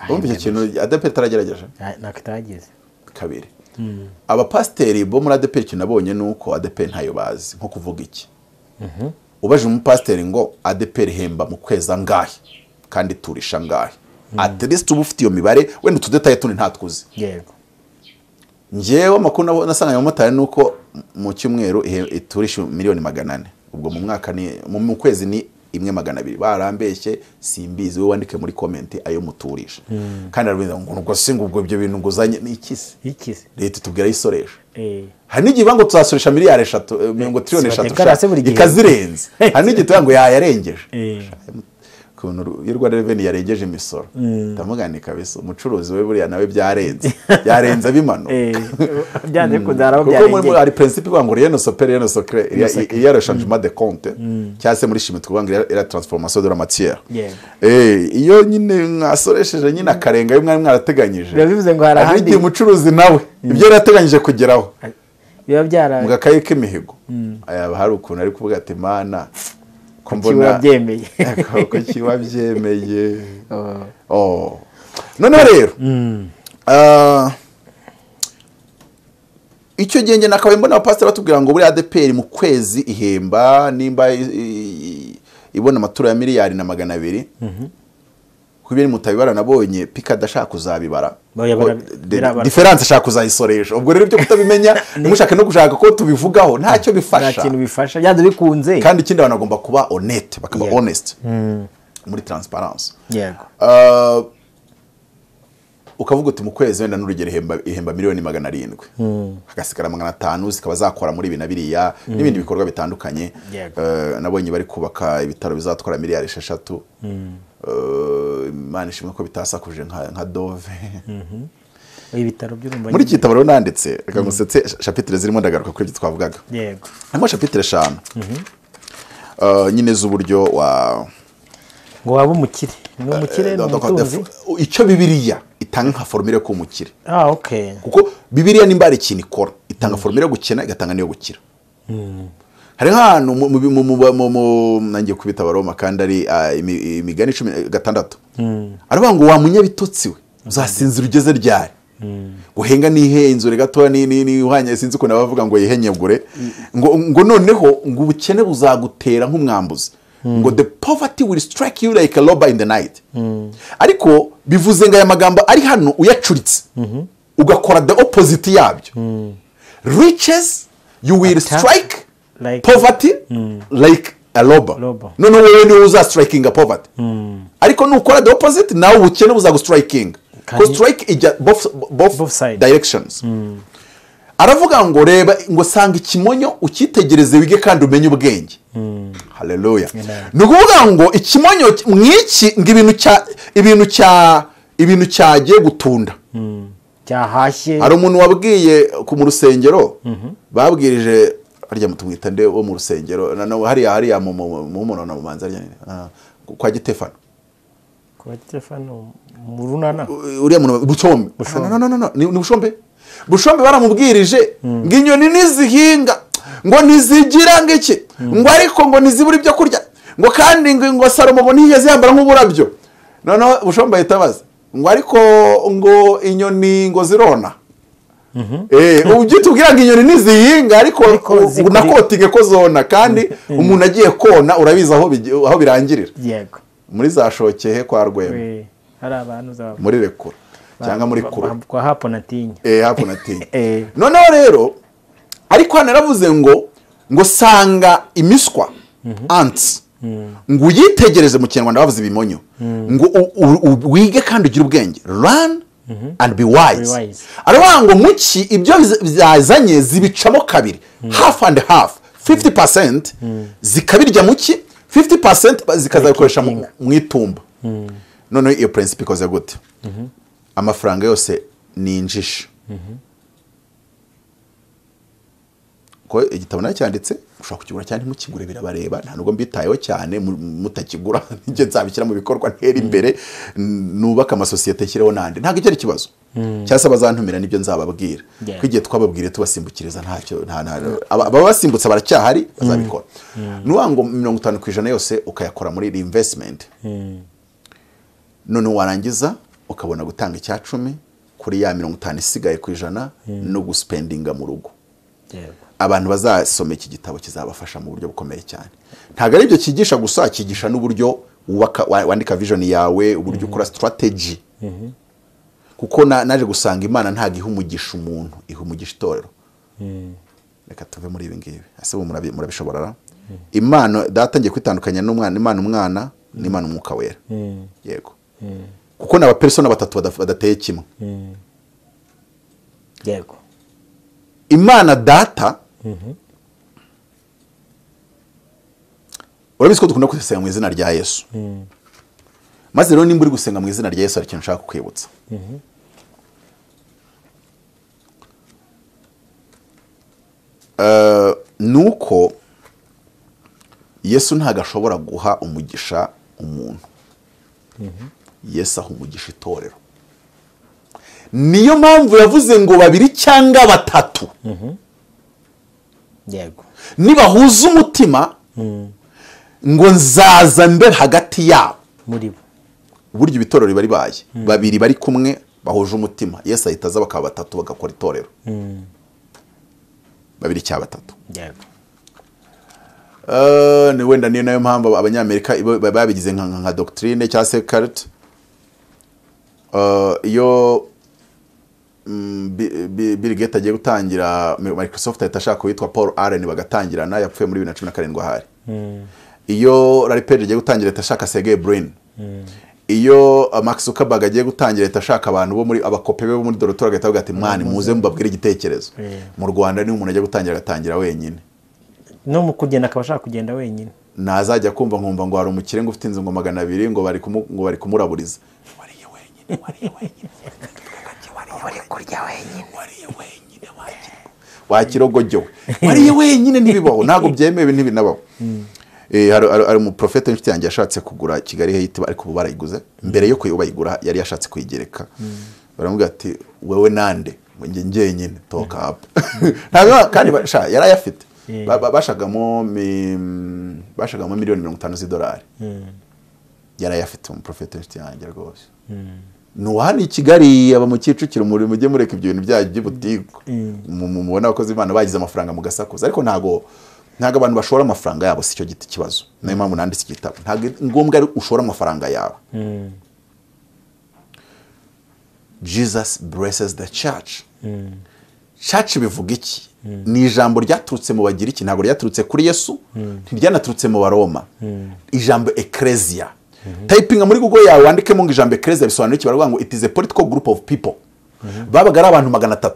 Urumva icyo kintu ADEPR itaragerageje? Ntabwo itageze. Kabiri. Abapasiteri bo muri ADEPR ikintu nabonye nuko ADEPR ntayo bazi, nko kuvuga iki. Ubaje umupasiteri ngo ADEPR ihemba mu kwezi angahe kandi turisha angahe. At least uba ufite iyo mibare, wenda utudetaye tundi ntatwuzi. Yego. Njyewe amakuru nasanganye umumotari nuko mu cyumweru iturisha 400,000,000. Ubwo mu mwaka ni mu kwezi ni 1,200,000. Barambeshye simbizi, wowe wandike muri comment ayo muturisha. Kandi arabiza ngo ubwo se ngo ubwo ibyo bintu nguzanye ni ikisi? Ikisi. Leta itubwira isoresha. Hari n'igihe bango tuzasoresha miliyari 3, ngo triliyoni 3 ikazirenze. Hari n'igihe tuvuga ngo yayarengeje. Ukuntu iyo Rwanda Revenue yarengeje imisoro, ndamugani kabisa, umucuruzi we buriya nawe byarenze, byarenze bimanuka. Byanze kudara. Kuko hari principe ivuga ngo rien ne s'opère, rien ne se crée. Il y a le changement de compte, cyangwa se muri chimie tuvuga ngo il y a transformation de la matière. Iyo nyine mwasoresheje nyine akarenga ayo mwari mwarateganyije, biba bivuze ngo hari ahandi igihe umucuruzi nawe ibyo yari yateganyije kugeraho biba byara mu gakayi k'imihigo, aya hari ukuntu ari kuvuga ati: "Mana, ko mbona wabyemeye." Ko kiwabyemeye. Oh. Noneho rero, icyo gihe njye nakabaye mbona abapasiteri batubwira ngo buriya ADEPR mu kwezi ihemba, nimba ibona amaturo ya 1.2 miliyari, kuko ibyo mutabibara, nabonye pika adashaka kuzabibara. Oya, Ko birabarwa. Différence ashaka kuzayisoresha. Ubwo rero ibyo kutabimenya, ntimushake no gushaka ko tubivugaho, ntacyo Nta bifasha. kintu bifasha, byanze bikunze. Kandi ikindi, abantu bagomba kuba honnête, bakaba honest muri transparence. Ukavuga uti mu kwezi wenda n'urugero ihemba 700 miliyoni, hagasigara 500, zikaba zakora muri ibi na biriya n'ibindi bikorwa bitandukanye. Nabonye bari kubaka ibitaro bizatwara miliyari 6. Imana ishimwe ko bitasakuje nka Dove. Ibitaro by'urumva. Muri iki gitabo rero nanditse, reka ngusetse, chapitre zirimo, ndagaruka kuri ibyo twavugaga. Harimo chapitre 5 nyine z'uburyo wa Ngo waba umukire, ni umukire, ni umutunzi. Icyo Bibiliya itanga nka formule yo kuba umukire. Ah, okay. Kuko Bibiliya nimba hari ikintu ikora, itanga formule yo gukena, igatanga n'iyo gukira. Hari nk'ahantu nangiye kubita Abaroma kandi ari Imigani 16, aravuga ngo: "Wa munyabitotsi we, uzasinzira ugeze ryari? Guhenga nihenzure gatoya ni uhanye." Sinzi ukuntu abavuga ngo yihenyegure, ngo noneho ngo ubukene buzagutera nk'umwambuzi, ngo "the poverty will strike you like a robber in the night". Ariko bivuze ngo aya magambo ari hano uyacuritse ugakora the opposite yabyo, riches you will Attack strike like poverty like a robber. Robber. Noneho wowe niwe uzastrikinga poverty, ariko nukora the opposite, nawe ubukene buzagustrikinga. Kuko strike ijya both, Both sides. directions. Aravuga ngo reba, ngo sanga ikimonyo ukitegereze, wige kandi umenye ubwenge. Haleluya! Ni ukuvuga ngo ikimonyo mwiki, ngo ibintu cyagiye gutunda, cyahashye. Hari umuntu wabwiye ku mu rusengero babwirije harya, tumwita nde wo mu rusengero hariya mu mu manza harya, kwa Gitefano? Kuba Telefano mu Runana. Uriya muntu Bushombe. No, no, no, no, ni Bushombe. Bushombe baramubwirije ngo inyoni ntizihinga, ngo ntizigira ngo iki, ngo ariko ngo ntizibura ibyo kurya, ngo kandi ngo Salomo ngo ntiyigeze yambara nk'uburabyo. Noneho Bushombe ahita abaza ngo: "Ariko ngo inyoni ngo zirona?" Ujye tubwira ngo inyoni ntizihinga, ariko Ariko unakotinge ko zona, kandi umuntu agiye kona urabizi aho birangirira. Muri za Shokehe kwa Rwema. We, hari abantu za Muri Rekura cyangwa muri Kure. Kwa hapo natinya. Hapo natinya. Noneho rero, ariko hano yaravuze ngo sanga imiswa, ants, ngo uyitegereze, mu Kinyarwanda bavuze ibimonyo, ngo wige kandi ugire ubwenge, learn and be wise. Be wise. Aravuga ngo muki ibyo byazanye zibicamo kabiri, half and half, 50% zikabirya muki, 50% zikazabikoresha mu itumba. Noneho iyo principe ikoze gute? Amafaranga yose ninjisha, ko igitabo nacyanditse, ushobora kukigura cyangwa ntimukigure, birabareba, nta nubwo mbitayeho cyane. Mutakigura njye nzabishyira mu bikorwa, ntera imbere, nubake amasosiyete, nshyireho n'andi, ntabwo icyo ari ikibazo, cyangwa se abazantumira nibyo nzababwira. Ko igihe twababwiriye tubasimbukiriza ntacyo, ababasimbutse baracyahari, bazabikora. Ni ukuvuga ngo 50% yose ukayakora muri reinvestment, noneho warangiza ukabona gutanga 10% kuri ya 50 isigaye no guspendinga mu rugo. Abantu bazasoma iki gitabo kizabafasha mu buryo bukomeye cyane. Ntabwo ari ibyo cyigisha gusa, cyigisha n'uburyo wubaka, wandika vision yawe, uburyo ukora strategy, kuko naje gusanga Imana ntabwo iha umugisha umuntu, iha umugisha itorero. Reka tuve muri ibi ngibi. Ese ubu murabishobora ra? Imana Data ngiye kwitandukanya n'umwana, Imana Umwana n'Imana Umwuka Wera. Yego, kuko ni abapersona batatu badateye kimwe. Imana Data, urabizi ko dukunda gusenga mu izina rya Yesu. Maze rero nimba uri gusenga mu izina rya Yesu, hari ikintu nshaka kukwibutsa. Nuko Yesu ntabwo ashobora guha umugisha umuntu. Yesu aha umugisha itorero. Niyo mpamvu yavuze ngo babiri cyangwa batatu Yego. nibahuza umutima, ngo nzaza mbe hagati yabo. Muri bo. Burya ibitorero biba ribaye babiri bari kumwe bahuje umutima, Yesu ahita aza bakaba batatu bagakora itorero. Babiri cyangwa batatu. Yego. Ni wenda niyo nayo mpamvu Abanyamerika babigize nka doctrine cyangwa se cult. Iyo Bill Gates agiye gutangira Microsoft, ahita ashaka uwitwa Paul Allen bagatangirana, yapfuye muri 2017 ahari. Iyo Larry Page agiye gutangira, ahita ashaka Sergey Brin. Iyo Mark Zuckerberg agiye gutangira, ahita ashaka abantu bo muri abakope be bo muri dortoir, agahita avuga ati: "Mwana, muze mubabwire igitekerezo." Mu Rwanda niho umuntu ajya gutangira agatangira wenyine. No mu kugenda akaba ashaka kugenda wenyine. Nazajya kumva nkumva ngo hari umukire ngo ufite inzu ngo 200, ngo bari kumuraburiza. Wariye wenyine, wariye wenyine, Uri kurya wenyine. wariye wenyine, wakirogogewe, wariye wenyine. Ntibibaho, ntabwo byemewe, ntibinabaho. Hari umuprofete w'inshuti yanjye yashatse kugura Kigali Heights, ariko ubu barayiguze. Mbere yo bayigura yari yashatse kuyigereka, baramubwira ati: "Wewe nande?" Ngo: "Njye njyenyine, toka hapa." Ntabwo kandi yari ayafite. Bashagamo miliyoni 50 z'idolari, yari ayafite. Umuprofete w'inshuti yanjye rwose ni uwa hano i Kigali, aba mu Kicukiro. Muri mujye mureka ibyo bintu byanyu by'ibutiku. Mubona abakozi b'Imana bagize amafaranga mugasakuza, ariko ntago abantu bashora amafaranga yabo si cyo giti kibazo. Niyo mpamvu nanditse igitabo. Ntabwo ngombwa ari ushora amafaranga yawe. Jesus blesses the church. Church bivuga iki? Ni ijambo ryaturutse mu Bagiriki, ntabwo ryaturutse kuri Yesu, ntiryanaturutse mu Baroma. Ijambo ecclesia, typinga muri Google yawe wandikemo ngo ijambo ecclesia bisobanura iki, baravuga ngo it is a political group of people. Babaga ari abantu 300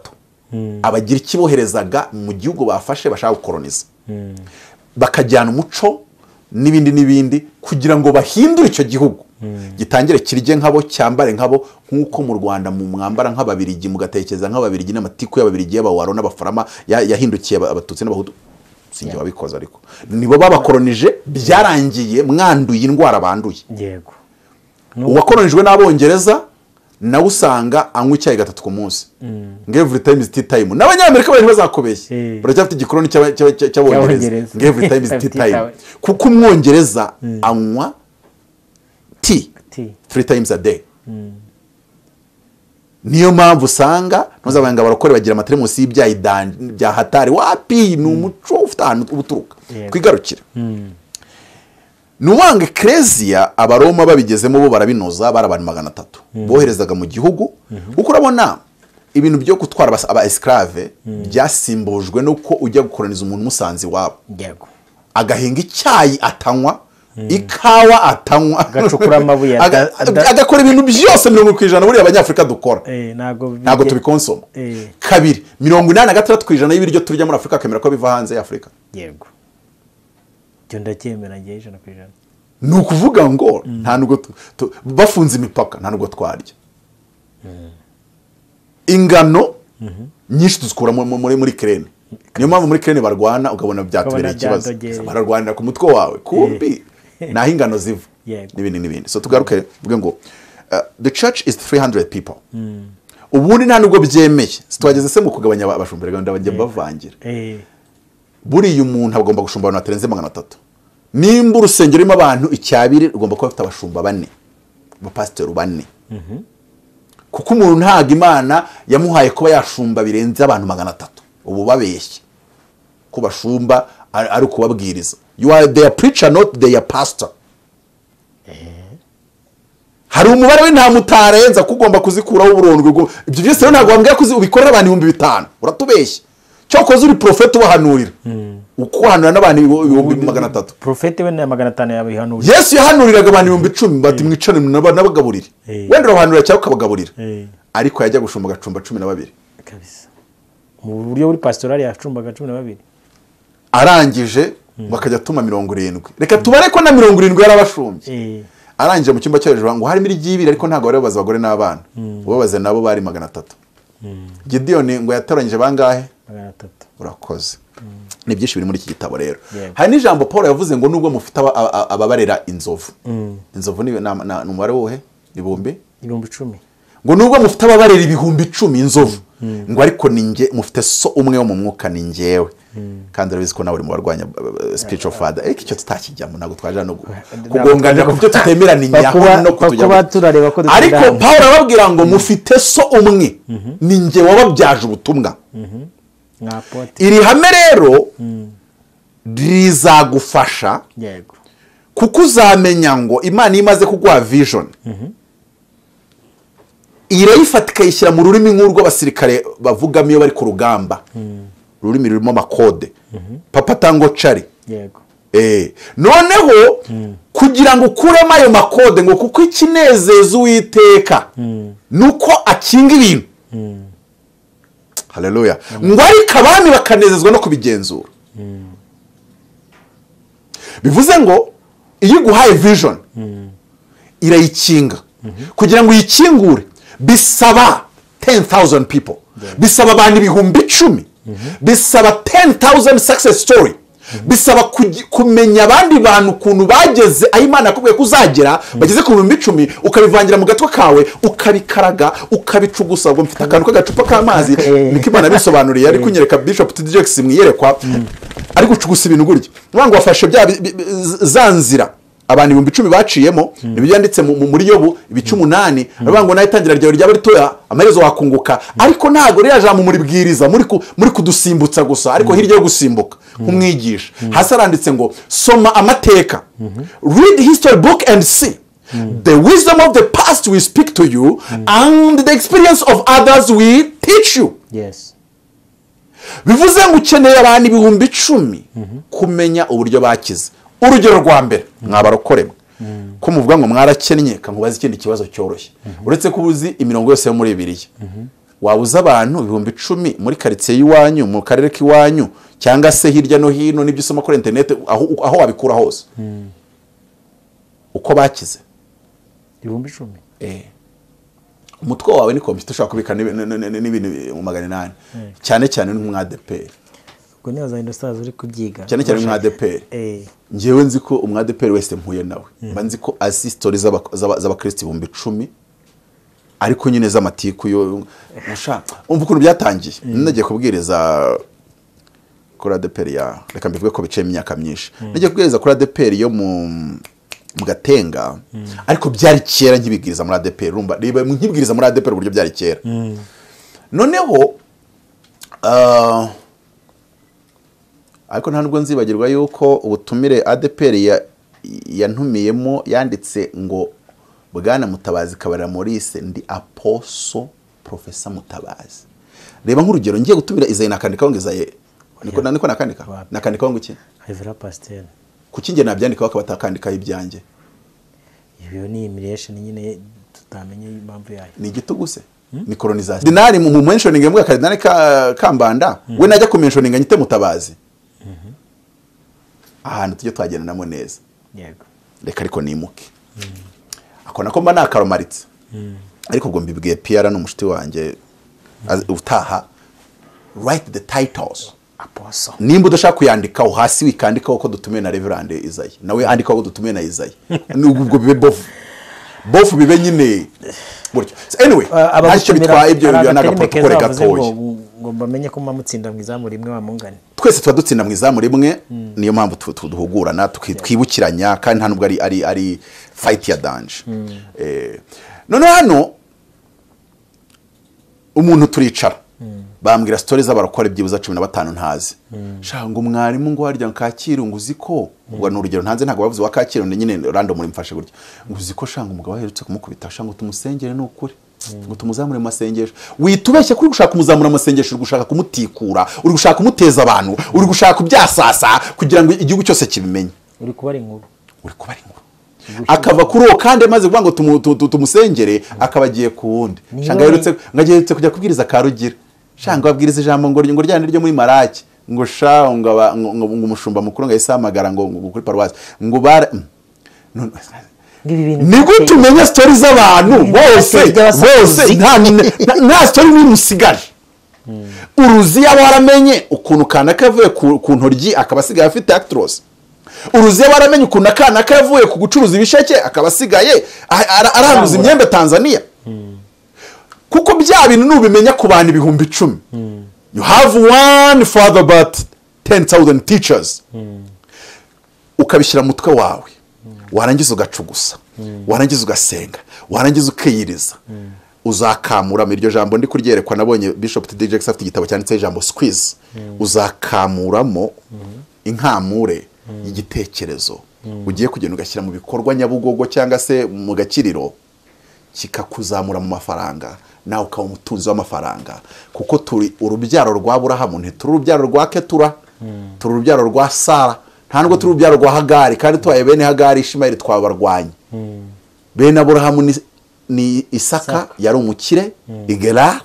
Abagiriki boherezaga mu gihugu bafashe bashaka gukoroniza, bakajyana umuco n'ibindi n'ibindi kugira ngo bahindure icyo gihugu, gitangire kirye nkabo, cyambare nkabo, nk'uko mu Rwanda mu mwambara nk'Ababirigi, mugatekereza nk'Ababirigi, n'amatiku y'Ababirigi, y'Abawaro n'Abafarama yahindukiye Abatutsi n'Abahutu. Sinjye wabikoze, ariko nibo babakoronije, byarangiye mwanduye indwara banduye. Uwakoronijwe n'Abongereza nawe usanga anywa icyayi gatatu ku munsi, ngo every time is tea time. N'Abanyamerika bari ntibazakubeshye, baracyafite igikoroni cy'Abongereza, Cy'Abongereza. ngo every time is tea Tea time, time. kuko Umwongereza anywa tea Tea. three times a day. Niyo mpamvu usanga ntuzavuga ngo abarokore bagira amateremusi y'ibyayi bya hatari. Wapi, ni umuco ufite ahantu uba uturuka. Twigarukire. Ni uwanga ecclesia. Abaroma babigezemo bo barabinoza, bari abantu 300 boherezaga mu gihugu, kuko urabona ibintu byo gutwara aba esclave byasimbujwe nuko ujya gukoroniza umuntu umusanze iwabo, agahinga icyayi atanywa, ikawa atanywa, Agacukura amabuye agakora ibintu byose. 70% buriya Abanyafurika dukora Ntabwo ntabwo tubikonsoma. Kabiri, 86% y'ibiryo turya muri Afurika akemera ko biva hanze y'Afurika. Yego, ibyo ndacyemera ngewe 100%. Ni ukuvuga ngo nta nubwo bafunze imipaka nta nubwo twarya. Ingano nyinshi tuzikura muri Ukraine. Niyo mpamvu muri Ukraine barwana, ukabona byatubereye Ukabona ikibazo. byadogeye. Bararwanira ku mutwe wawe, kumbi naho ingano ziva, n'ibindi n'ibindi. So tugaruke tuvuge ngo the church is 300 people. Ubundi nta nubwo byemeye. Twageze se mu kugabanya abashumba, reka ndabajya mbavangira. Buriya umuntu agomba gushumba abantu batarenze 300. Nimba urusengero rurimo abantu icyabiri, rugomba kuba rufite abashumba bane, abapasiteri bane, kuko umuntu ntabwo Imana yamuhaye kuba yashumba birenze abantu 300. Ubu babeshye ko bashumba ari ukubabwiriza. You are their preacher, not their pastor. Hari umubare w'intama utarenza ko ugomba kuzikuraho uburondwe. Ibyo byose rero ntabwo wambwira ko ubikorera abantu 5000, uratubeshya. Cyokoze uri porofeti ubahanurira, uko uhanura n'abantu 300,000. Porofeti we na 500 yabihanuriye. Yesu yahanuriraga abantu 10,000, bati: "Mwicane n'abagaburire." Wenda urabahanurira cyangwa ukabagaburira, ariko yajya gushumba agacumba 12. Kabisa, mu buryo buri pasitorali yacumbaga 12. Arangije bakajya atuma 70. Reka tubare ko na 70 yarabashumbye. Arangije mu cyumba cyo hejuru ngo harimo iryibiri, ariko ntabwo bari babaza abagore n'abana, ubabaze nabo bari 300. Gideyoni ngo yatoranyije bangahe? 300. Urakoze. Ni byinshi biri muri iki gitabo rero. Hari n'ijambo Paul yavuze ngo nubwo mufite ababarera inzovu. Inzovu ni umubare wuhe? Ibihumbi? 10,000. Ngo nubwo mufite ababarera 10,000 inzovu, ngo ariko ninjye mufite so umwe wo mu mwuka ni njyewe. Kandi urabizi ko nawe uri mu barwanya spiritual father. Ariko icyo tutakijyamo, ntabwo twaje no kugonganira ku byo tutemeranyaho no kutujyamo. Ariko Paul arababwira ngo mufite so umwe, ni njye wababyaje ubutumwa. Iri hame rero rizagufasha, kuko uzamenya ngo Imana imaze kuguha vision, irayifata ikayishyira mu rurimi nk'urw'abasirikare bavugamo iyo bari ku rugamba. Ururimi rurimo amakode. Papa tango cari. Yego. Noneho kugira ngo ukuremo ayo makode, ngo kuko ikinezeza Uwiteka nuko akinga ibintu. Haleluya. Ngo ariko abami bakanezezwa no kubigenzura. Bivuze ngo iyo iguhaye vision irayikinga. Kugira ngo uyikingure bisaba 10,000 people. Bisaba abantu 10,000. Bisaba 10,000 success story. Bisaba kumenya abandi bantu ukuntu bageze aho Imana yakubwiye ko uzagera, bageze ku 10,000, ukabivangira mu gatwe kawe, ukabikaraga, ukabicugusa. Ubwo mfite akantu k'agacupa k'amazi, niko Imana bisobanuriye, ari kunyereka Bishop TDJX mwiyerekwa, ari gucugusa ibintu gutya. Ngo wafashe bya za nzira abantu 10,000 baciyemo, nibyo yanditse muri Yobu ibice 8, aravuga ngo nayo itangira ryawe ryaba ritoya, amaherezo wakunguka. Ariko ntago ririya jambo muribwiriza, muri kudusimbutsa gusa, ariko hirya yo gusimbuka nk'umwigisha. Hasi aranditse ngo soma amateka, read history book and see the wisdom of the past will speak to you and the experience of others will teach you. Yes. Bivuze ngo ukeneye abantu 10,000 kumenya uburyo bakize. Urugero rwa mbere, mwabarokore ko muvuga ngo mwarakennye, kankubaza ikindi kibazo cyoroshye. Uretse ko uzi imirongo yose yo muri Bibiliya, wabuza abantu 10,000 muri quartier y'iwanyu, mu karere k'iwanyu, cyangwa se hirya no hino n'ibyo usoma kuri internet, aho wabikura hose, uko bakize 10,000. Umutwe wawe ni computer ushobora kubika n'ibintu mu 800, cyane cyane n'umwadeperi. Ubwo niba za Indostars uri kubyiga cyane cyane umwadeperi. Njyewe nzi ko umwadeperi wese mpuye nawe, mba nzi ko azi stories z'abakristo 10,000, ariko nyine z'amatiku yo umva ukuntu byatangiye. Nagiye kubwiriza kuri ADEPR ya, reka mbivuge ko biciye imyaka myinshi. Nagiye kubwiriza kuri ADEPR yo mu Gatenga, ariko byari kera nkibwiriza muri ADEPR, urumva reba nkibwiriza muri ADEPR uburyo byari kera. Noneho ariko nta nubwo nzibagirwa yuko ubutumire ADEPR yantumiyemo yanditse ngo Bwana Mutabazi Kabarira Maurice, ndi apostle professor Mutabazi. Reba nk'urugero ngiye gutumira Izayi nakandikaho ngo Izayi, niko nakandika nakandikaho ngo iki? Reverend Pasteur. Kuki nge nabyandikaho akabatakandikaho ibyanjye? Iyo ni humiliation nyine tutamenye impamvu yayo. Ni igitugu se? Ni colonization. Dinari mu mentioning mbwa Cardinal Kambanda, we najya ku mentioning nyite Mutabazi. Ahantu tujye twagendanamo neza. Yego. Reka ariko nimuke. Ako nako mba nakaromaritse. Ariko ubwo mbibwiye PR n'umushiti wanjye utaha, write the titles. Apostle. Nimba udashaka kuyandikaho hasi wikandikaho ko dutumiye na Reverend Izayi, nawe andikaho ko dutumiye na Izayi. Nubwo bibe bofu. Bofu bibe nyine gutyo. Anyway, ntacyo bitwaye ibyo naga protocole gatoya. Ngo bamenye ko mamutsinda mu izamu rimwe wamungane. Twese tuba dutsinda mu izamu rimwe, niyo mpamvu tuduhugurana, twibukiranya, kandi nta nubwo ari fight ya danger. None hano umuntu turicara bambwira stories z'abarokore byibuza 15 ntazi. Shaka ngo mwarimu ngo harya Kacyiru ngo uziko, ubwo ni urugero ntanze ntago bavuze wa Kacyiru ni nyine random muri mfashe gutya. Ngo uziko shanga umugabo aherutse kumukubita, shanga tumusengere n'ukuri, ngo tumuzamure mu masengesho. Witubeshye kuri gushaka kumuzamura amasengesho, uri gushaka kumutikura, uri gushaka kumuteza abantu, uri gushaka kubyasasa kugira ngo igihugu cyose kibimenye. Uri kubara inkuru. Uri kubara inkuru. Akava kuri uwo kandi maze kuvuga ngo tumusengere, akaba agiye ku wundi. Shanga aherutse ngageretse kujya kubwiriza Karugira. Shanga babwiriza ijambo ngo ryane ryo muri Maraki, ngo sha ngo umushumba mukuru ngo yasamagara ngo kuri paruwasi ngo bara. Ni gute umenya story z'abantu bose bose nta story n'imwe usigaje? Uruzi yaba waramenye ukuntu kanaka yavuye ku ntoryi akaba asigaye afite actros. Uruzi yaba waramenye ukuntu kanaka yavuye ku gucuruza ibisheke akaba asigaye aranguza imyembe Tanzania. Kuko bya bintu nubimenya ku bantu 10,000. You have one father but 10,000 teachers. Ukabishyira mu mutwe wawe. Warangiza ugacugusa. Warangiza ugasenga. Warangiza ukiyiriza. Uzakamura mu iryo jambo ndi kuryerekwa nabonye Bishop T.D. Jakes afite igitabo cyanditseho ijambo squeeze. Uzakamuramo inkamure y'igitekerezo. Ugiye kugenda ugashyira mu bikorwa Nyabugogo cyangwa se mu gakiriro, kikakuzamura mu mafaranga, nawe ukaba umutunzi w'amafaranga. Kuko turi urubyaro rwa Aburahamu, ntituri urubyaro rwa Ketura, turi urubyaro rwa Sara, nta nubwo turi urubyaro rwa Hagari, kandi tubaye bene Hagari Ishimayeli twabarwanya. Bene Aburahamu ni Isaka yari umukire i Gerar.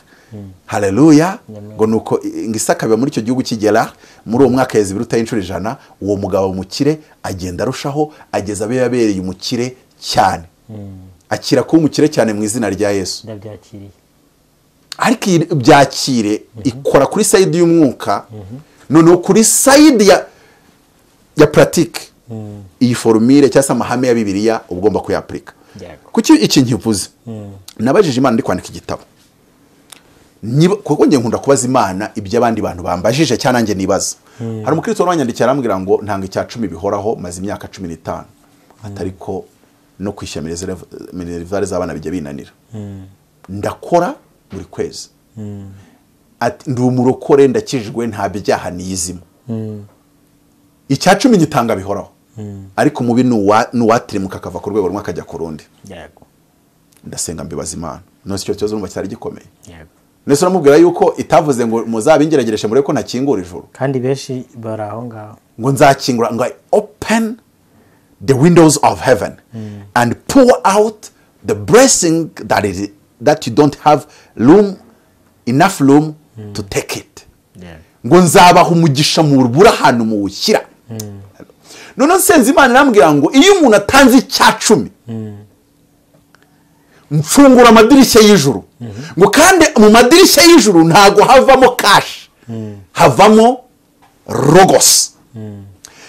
Haleluya. Ngo nuko Isaka biba muri icyo gihugu cy'i Gerar, muri uwo mwaka yeza ibiruta inshuro 100, uwo mugabo umukire agenda arushaho ageza abe yabereye umukire cyane. Akira kuba umukire cyane mu izina rya Yesu. Ndabyakiriye. Ariko byakire ikora kuri side y'umwuka, noneho kuri side ya pratique. Iyi formule cyangwa se amahame ya Bibiliya ugomba kuyaplika. Kuki iki nkivuze? Nabajije Imana ndi kwandika igitabo. Kuko ngiye nkunda kubaza Imana ibyo abandi bantu bambajije cyane nanjye nibaza. Hari umukristo wanyandikiye arambwira ngo ntanga icya 10 bihoraho maze imyaka 15. Atariko no kwishyura minerivare z'abana bijya binanira. Ndakora buri kwezi. Ati ndi umurokore ndakijwe nta byaha niyizimo. Icya 10 ngitanga bihoraho. Ariko mubi nuwatirimuka akava ku rwego rumwe akajya ku rundi. Yego. Ndasenga mbibaza Imana. None icyo kibazo numva cyari gikomeye. Yego. Nese uramubwira yuko itavuze ngo muzabingeragereshe murebe ko ntakingura ijuru. Kandi benshi bari aho ngaho. Ngo nzakingura, ngo I open the windows of heaven and pour out the blessing that you don't have room, enough room to take it. Ngo nzabaha umugisha mu rubura ahantu muwushyira. None nsenze Imana irambwira ngo iyo umuntu atanze icya 10 mfungura amadirishya y'ijuru. Ngo kandi mu madirishya y'ijuru ntago havamo cash, havamo logos.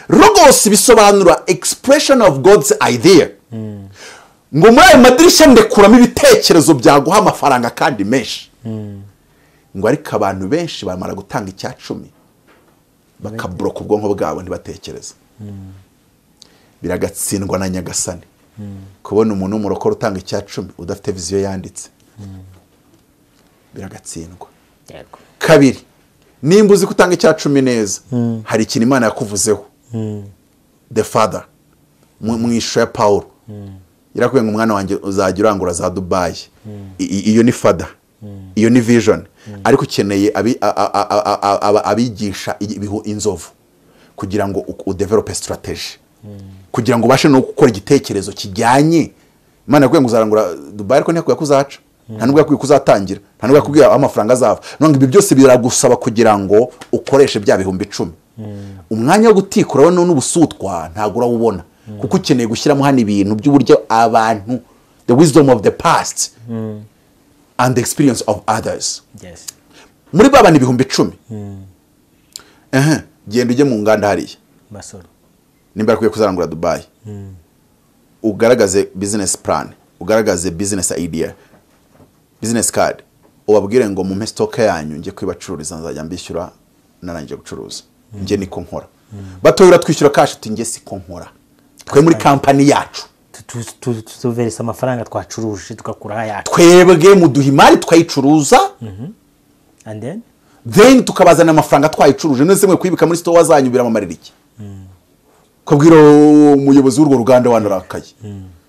Logos bisobanura expression of God's idea. Ngo muri ayo madirishya ndekuramo ibitekerezo byaguha amafaranga kandi menshi. Ngo ariko abantu benshi bamara gutanga icya 10 bakabloka ubwonko bwabo ntibatekereza. Biragatsindwa na Nyagasani kubona umuntu w'umurokore utanga icya 10 udafite viziyo yanditse. Biragatsindwa. Kabiri, nimba uzi kutanga icya 10 neza, hari ikintu Imana yakuvuzeho. The Father mu ishusho ya Paul yarakubwiye ngo umwana wanjye uzajya urangura za Dubai. Iyo ni Father, iyo ni vision. Ariko ukeneye abigisha inzovu kugira ngo udevelope strategy, kugira ngo ubashe no gukora igitekerezo kijyanye. Imana yakubwiye ngo uzarangura Dubai, ariko ntiyakubwiye ko uzaca, nta nubwo yakubwiye ko uzatangira, nta nubwo yakubwiye aho amafaranga azava. None ibi byose biragusaba kugira ngo ukoreshe bya 10,000. Umwanya wo gutikura n'ubusutwa ntabwo urawubona, kuko ukeneye gushyiramo hano ibintu by'uburyo abantu, the wisdom of the past and the experience of others. Yes. Muri babana 10,000. Genda ujye mu nganda hariya Masoro, nimba yakwiye kuzarangura Dubai, ugaragaze business plan, ugaragaze business idea, business card, ubabwire ngo mumpe stock yanyu njye kwibacururiza, nzajya mbishyura narangije gucuruza. Njye niko nkora. Batoye uratwishyura cash, uti njye siko nkora. Twe muri company yacu tuveresa amafaranga twacuruje tukakura yacu. Twebwe muduha imari twayicuruza, and then tukabazana amafaranga twayicuruje. None se mwe kwibika muri store zanyu biramamarira iki? Kubwira umuyobozi w'urwo ruganda wanarakaye.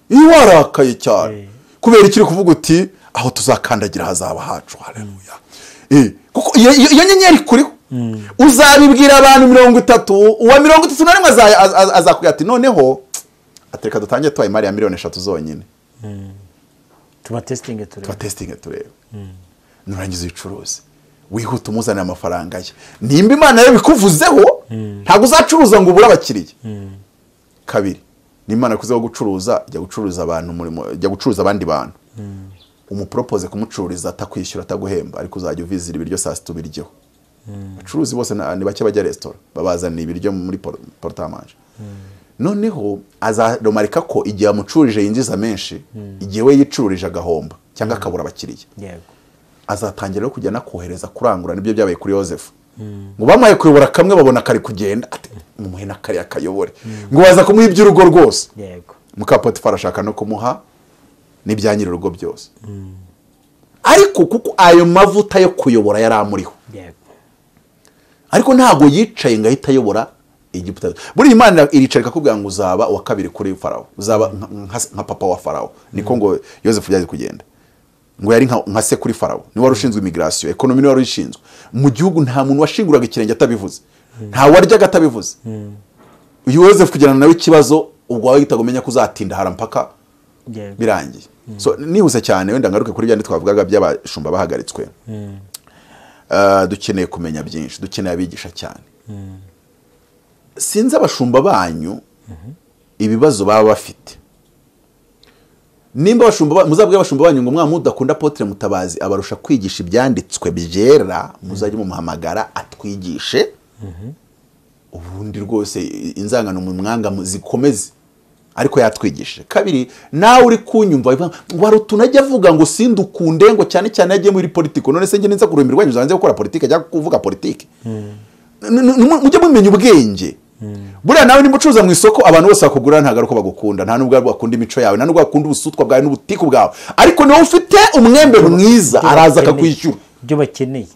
Iyo warakaye cyane kubera ikiri kuvuga uti aho tuzakandagira hazaba hacu. Haleluya. Kuko iyo nyenyeri kuriho uzabibwira abantu 30, uwa 31 azakubwira ati noneho atereka dutangiye tubaye imari ya 3 miliyoni zonyine. Tuba testing turebe. Tuba testing turebe. Nurangiza uyicuruze. Wihuta umuzanira amafaranga ye. Nimba Imana yabikuvuzeho ntabwo uzacuruza ngo ubure abakiriya. Kabiri, N'Imana kuzeho gucuruza, jya gucuruza abantu umurimo, jya gucuruza abandi bantu. Umupropose kumucururiza atakwishyura, ataguhemba, ariko uzajya uvizira ibiryo saa sita ubiryeho. Abacuruzi bose ni bake bajya resitora, babazanira ibiryo muri porte-à-manger. Noneho azaromarika ko igihe amucururije yinjiza menshi, igihe we yicururije agahomba cyangwa akabura abakiriya. Azatangira rero kujya anakohereza kurangura. Nibyo byabaye kuri Yosefu. Ngo bamuhaye kuyobora kamwe, babona kari kugenda, ati mumuhe na kariya kayobore. Ngo baza kumuha iby'urugo rwose. Muka Potifari ashaka no kumuha n'ibya nyir'urugo byose, ariko kuko ayo mavuta yo kuyobora yari amuriho. Ariko ntabwo yicaye ngo ahite ayobora Egiputa. Buriya Imana iricara ikakubwira ngo uzaba uwa kabiri kuri Farawo, uzaba nka papa wa Farawo. Niko ngo Yosefu byaje kugenda, ngo yari nka se kuri Farawo, niwe wari ushinzwe immigration, economy niwe wari ushinzwe mu gihugu. Nta muntu washinguraga ikirenge atabivuze, nta waryaga atabivuze. Uyu Yosefu kugirana nawe ikibazo, ubwo wahitaga umenya ko uzatinda harampaka birangiye. So nihuse cyane, wenda ngaruke kuri byandi twavugaga by'abashumba bahagaritswe. Dukeneye kumenya byinshi, dukeneye abigisha cyane. Sinzi abashumba banyu ibibazo baba bafite. Nimba abashumba, muzabwe abashumba banyu ngo mwa mudakunda Apotre Mutabazi abarusha kwigisha ibyanditswe byera, muzajye mumuhamagara atwigishe. Ubundi rwose inzangano mu mwanga zikomeze, ariko yatwigishe. Kabiri, nawe uri kunyumva ngo hari utuntu ajya avuga ngo sindukunde, ngo cyane cyane yagiye muri politiko. None se njye ninza kurumbirwa rwanyu zanze gukora politike cyangwa kuvuga politike? Mujye mumenya ubwenge. Buriya nawe nimba ucuruza mu isoko, abantu bose bakugura ntabwo ari uko bagukunda, nta nubwo bakunda imico yawe, nta nubwo bakunda ubusutwa bwawe n'ubutiku bwawe, ariko niba ufite umwembe mwiza araza akakwishyura ibyo bakeneye.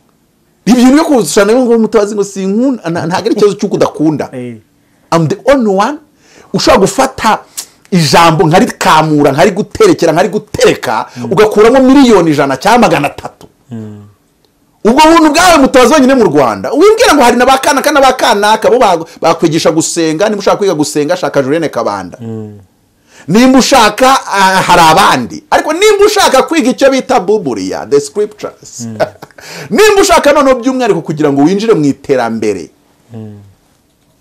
Ibintu byo kuzushana ngo Mutabazi ngo sinkunda, ntabwo ari ikibazo cy'uko udakunda. I'm the only one ushobora gufata ijambo nkarikamura, nkariguterekera, nkarigutereka, ugakuramo 100,000,000 cyangwa 300. Ubwo buntu bwawe Mutabazi wenyine mu Rwanda. Wimbwira ngo hari n'abakana n'abakanaka bo bakwigisha gusenga. Nimba ushaka kwiga gusenga, shaka Julienne Kabanda. Nimba ushaka hari abandi, ariko nimba ushaka kwiga icyo bita Buburiya, the scriptures, nimba ushaka noneho by'umwihariko kugira ngo winjire mu iterambere,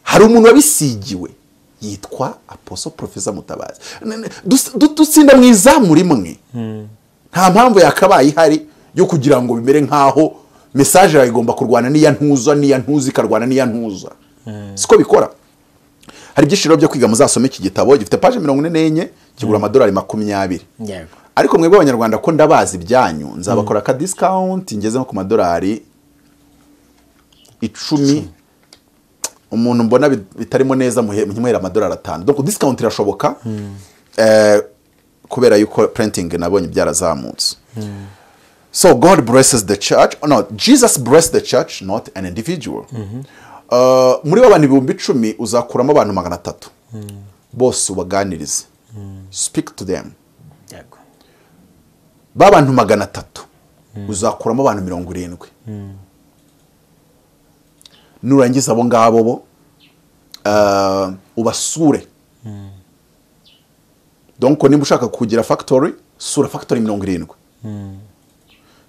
hari umuntu wabisigiwe yitwa Apostle Professor Mutabazi. Dutsinda mu izamu rimwe. Nta mpamvu yakabaye ihari yo kugira ngo bimere nkaho message yawe igomba kurwana n'iya ntuza, n'iya ntuza ikarwana n'iya ntuza. Siko bikora. Hari ibyishiro byo kwiga, muzasome iki gitabo gifite page 44, kigura $20. Ariko mwebwe abanyarwanda ko ndabazi ibyanyu, nzabakora ka discount ngeze nko ku $10. Umuntu mbona bitarimo neza muhera $5. Donc discount irashoboka. Kubera yuko printing nabonye byarazamutse. So God blesses the church. Oh, no, Jesus blessed the church, not an individual. Muri abantu 10,000 uzakuramo abantu 300. Bose ubaganirize. Speak to them. Ba bantu 300 uzakuramo abantu 70. Nurangiza abo ngabo bo ubasure. Donc nimba ushaka kugira factory, sura factory 70.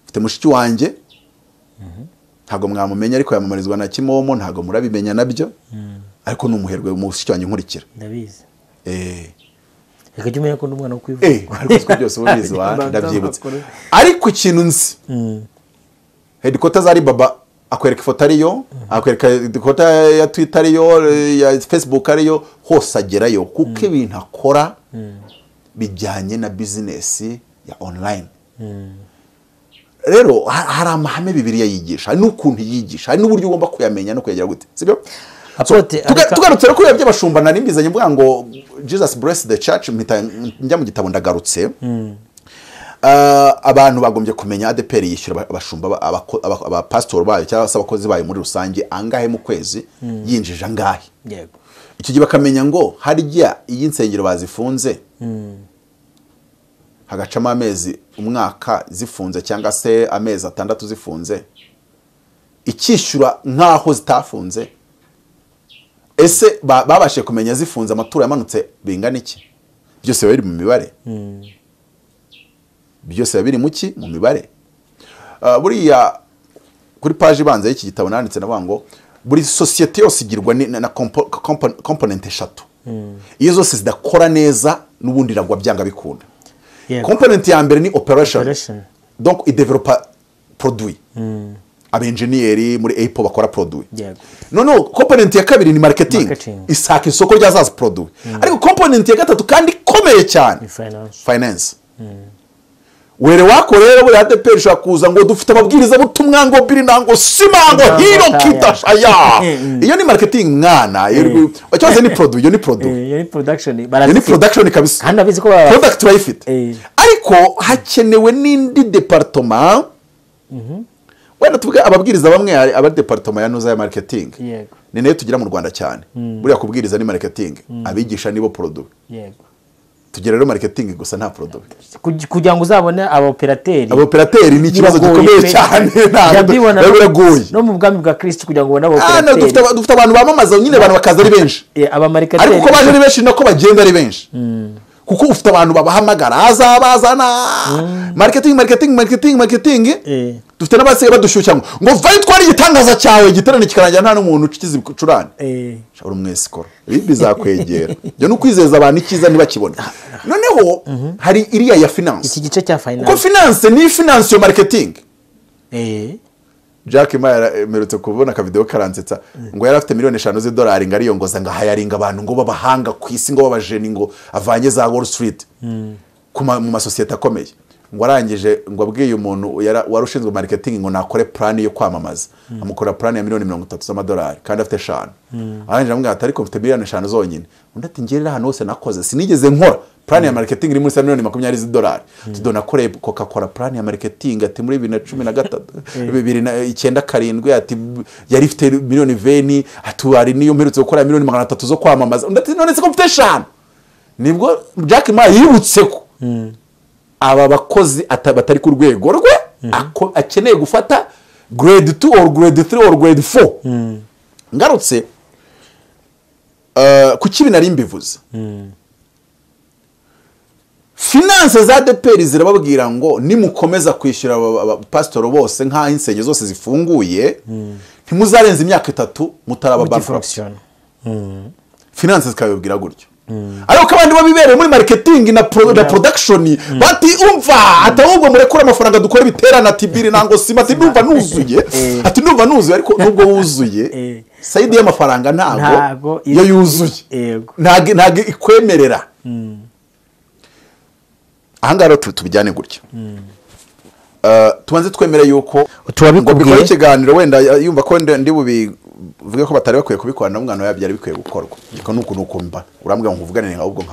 Mfite mushiki wanjye, ntago mwamumenya ariko yamamarizwa na Kimomo, ntago murabimenya nabyo, ariko ni umuherwe mushiki wanjye nkurikira. Ndabizi. Reka jya umenya ko n'umwana wo kwivuga. Ariko siko byose ubizi wa ndabyibutse. Ariko ikintu nzi, headquarters ari baba akwereka ifoto ariyo, akwereka headquarters ya Twitter ariyo, ya Facebook ariyo, hose agerayo, kuko ibintu akora bijyanye na business ya online. Rero hari amahame Bibiliya yigisha, hari n'ukuntu yigisha, hari n'uburyo ugomba kuyamenya no kuyagera gute, sibyo? Tugarutse rero kuri by'abashumba, nari mbizanye mvuga ngo Jesus bless the church, mpita njya mu gitabo ndagarutse. Abantu bagombye kumenya ADPR yishyura abashumba, abapastor bayo cyangwa se abakozi bayo muri rusange angahe mu kwezi, yinjije angahe. Icyo gihe bakamenya ngo harya iyi nsengero bazifunze hagacamo amezi umwaka zifunze cyangwa se amezi 6 zifunze, ikishyura nkaho zitafunze. Ese babashe kumenya zifunze amaturo yamanutse bingana iki? Byose biba biri mu mibare. Byose biba biri muki mu mibare. Buriya kuri page ibanza y'iki gitabo nanditse navuga ngo buri societe yose igirwa na component eshatu. Iyo zose zidakora neza n'ubundi iragwa byanga bikunda. Component ya mbere ni operation. Donc idevelopa produit. Abenjeniyeri muri Apple bakora produit. No component ya kabiri ni marketing. Isaka isoko rya za produit. Ariko component ya gatatu kandi ikomeye cyane finance. Were wako rero buri ADEPR ishobora kuza ngo dufite ababwiriza butumwa ngo biri nango simango hino kitashaya. Iyo ni marketing mwana, iyo ni produit, iyo ni produit. Iyo ni production, iyo ni production kabisa. Kandi abizi ko product turayifite. Ariko hakenewe n'indi departement. Wenda tuvuge ababwiriza bamwe aba departement ya nuza ya marketing. Yego. Ni nayo tugira mu Rwanda cyane. Buriya kubwiriza ni marketing, abigisha nibo produit. Yego. Tugira rero marketing gusa nta produit. Kugira ngo uzabone abaoperateri. Abaoperateri ni ikibazo gikomeye cyane, ntabwo biragoye. No mu bwami bwa Kristo kugira ngo ubone abaoperateri. Dufite abantu bamamaza nyine, abantu bakaza ari benshi. Abamarketeri. Ariko uko baje ari benshi nako bagenda ari benshi. Kuko ufite abantu babahamagara azabazana marketing marketing marketing marketing. Dufite n'abasigaye badushyushya ngo vayi twari igitangaza cyawe, igiterane kikarangira nta n'umuntu ucikiza ibicurane. Uri umwesikoro, ibi bizakwegera. Ibyo ni ukwizeza abantu icyiza ntibakibone. Noneho hari iriya ya finance, iki gice cya finance, kuko finance ni finance yo marketing. Jack Ma yaramerutse kubona akavideo karansetsa ngo yari afite miliyoni 5 z'idolari ngo ariyongoza ngo hayaringa abantu ngo babahanga ku isi ngo babajeni ngo avanye za Wall Street mu masosiyete akomeye. Ngo arangije ngo abwiye umuntu wari ushinzwe marketing ngo nakore plan yo kwamamaza, amukora plan ya miliyoni 30 z'amadolari kandi afite 5. Arangije amubwira ati ariko mfite miliyoni 5 zonyine. Undi ati ngerera hano hose nakoze sinigeze nkora plan ya marketing iri muri miliyoni 20 z'idolari. Tudona kore Coca-Cola plan ya marketing ati muri 2013 2097 ati yari ifite miliyoni 20 ati ari niyo mperutse gukora miliyoni 300 zo kwamamaza. Undi ati none se ko mfite 5. Nibwo Jack Ma yibutse ko aba bakozi batari ku rwego rwe akeneye gufata grade 2 or grade 3 or grade 4. Ngarutse ku kibi nari mbivuze. Finance za ADEPR zirababwira ngo nimukomeza kwishyura abapasitoro bose nk'aho insengero zose zifunguye, ntimuzarenza imyaka 3 mutaraba bankrupt. Finance zikabibwira gutyo. Ariko abandi babibereye muri marketing na production bati umva atahubwo murekura amafaranga dukora ibiterana ati biri nango sima ati ndumva nuzuye, ati ndumva nuzuye. Ariko nubwo wuzuye side y'amafaranga ntago iyo yuzuye ntago ikwemerera. Ahangaha tubijyane gutya. Tubanze twemere yuko tubabikubwiye ikiganiro wenda yumva ko ndi bubivuge ko batari bakwiye kubikora na mwana yabyari bikwiye gukorwa. Ariko nuko nuko mba urambwira ngo uvuganire ahubwo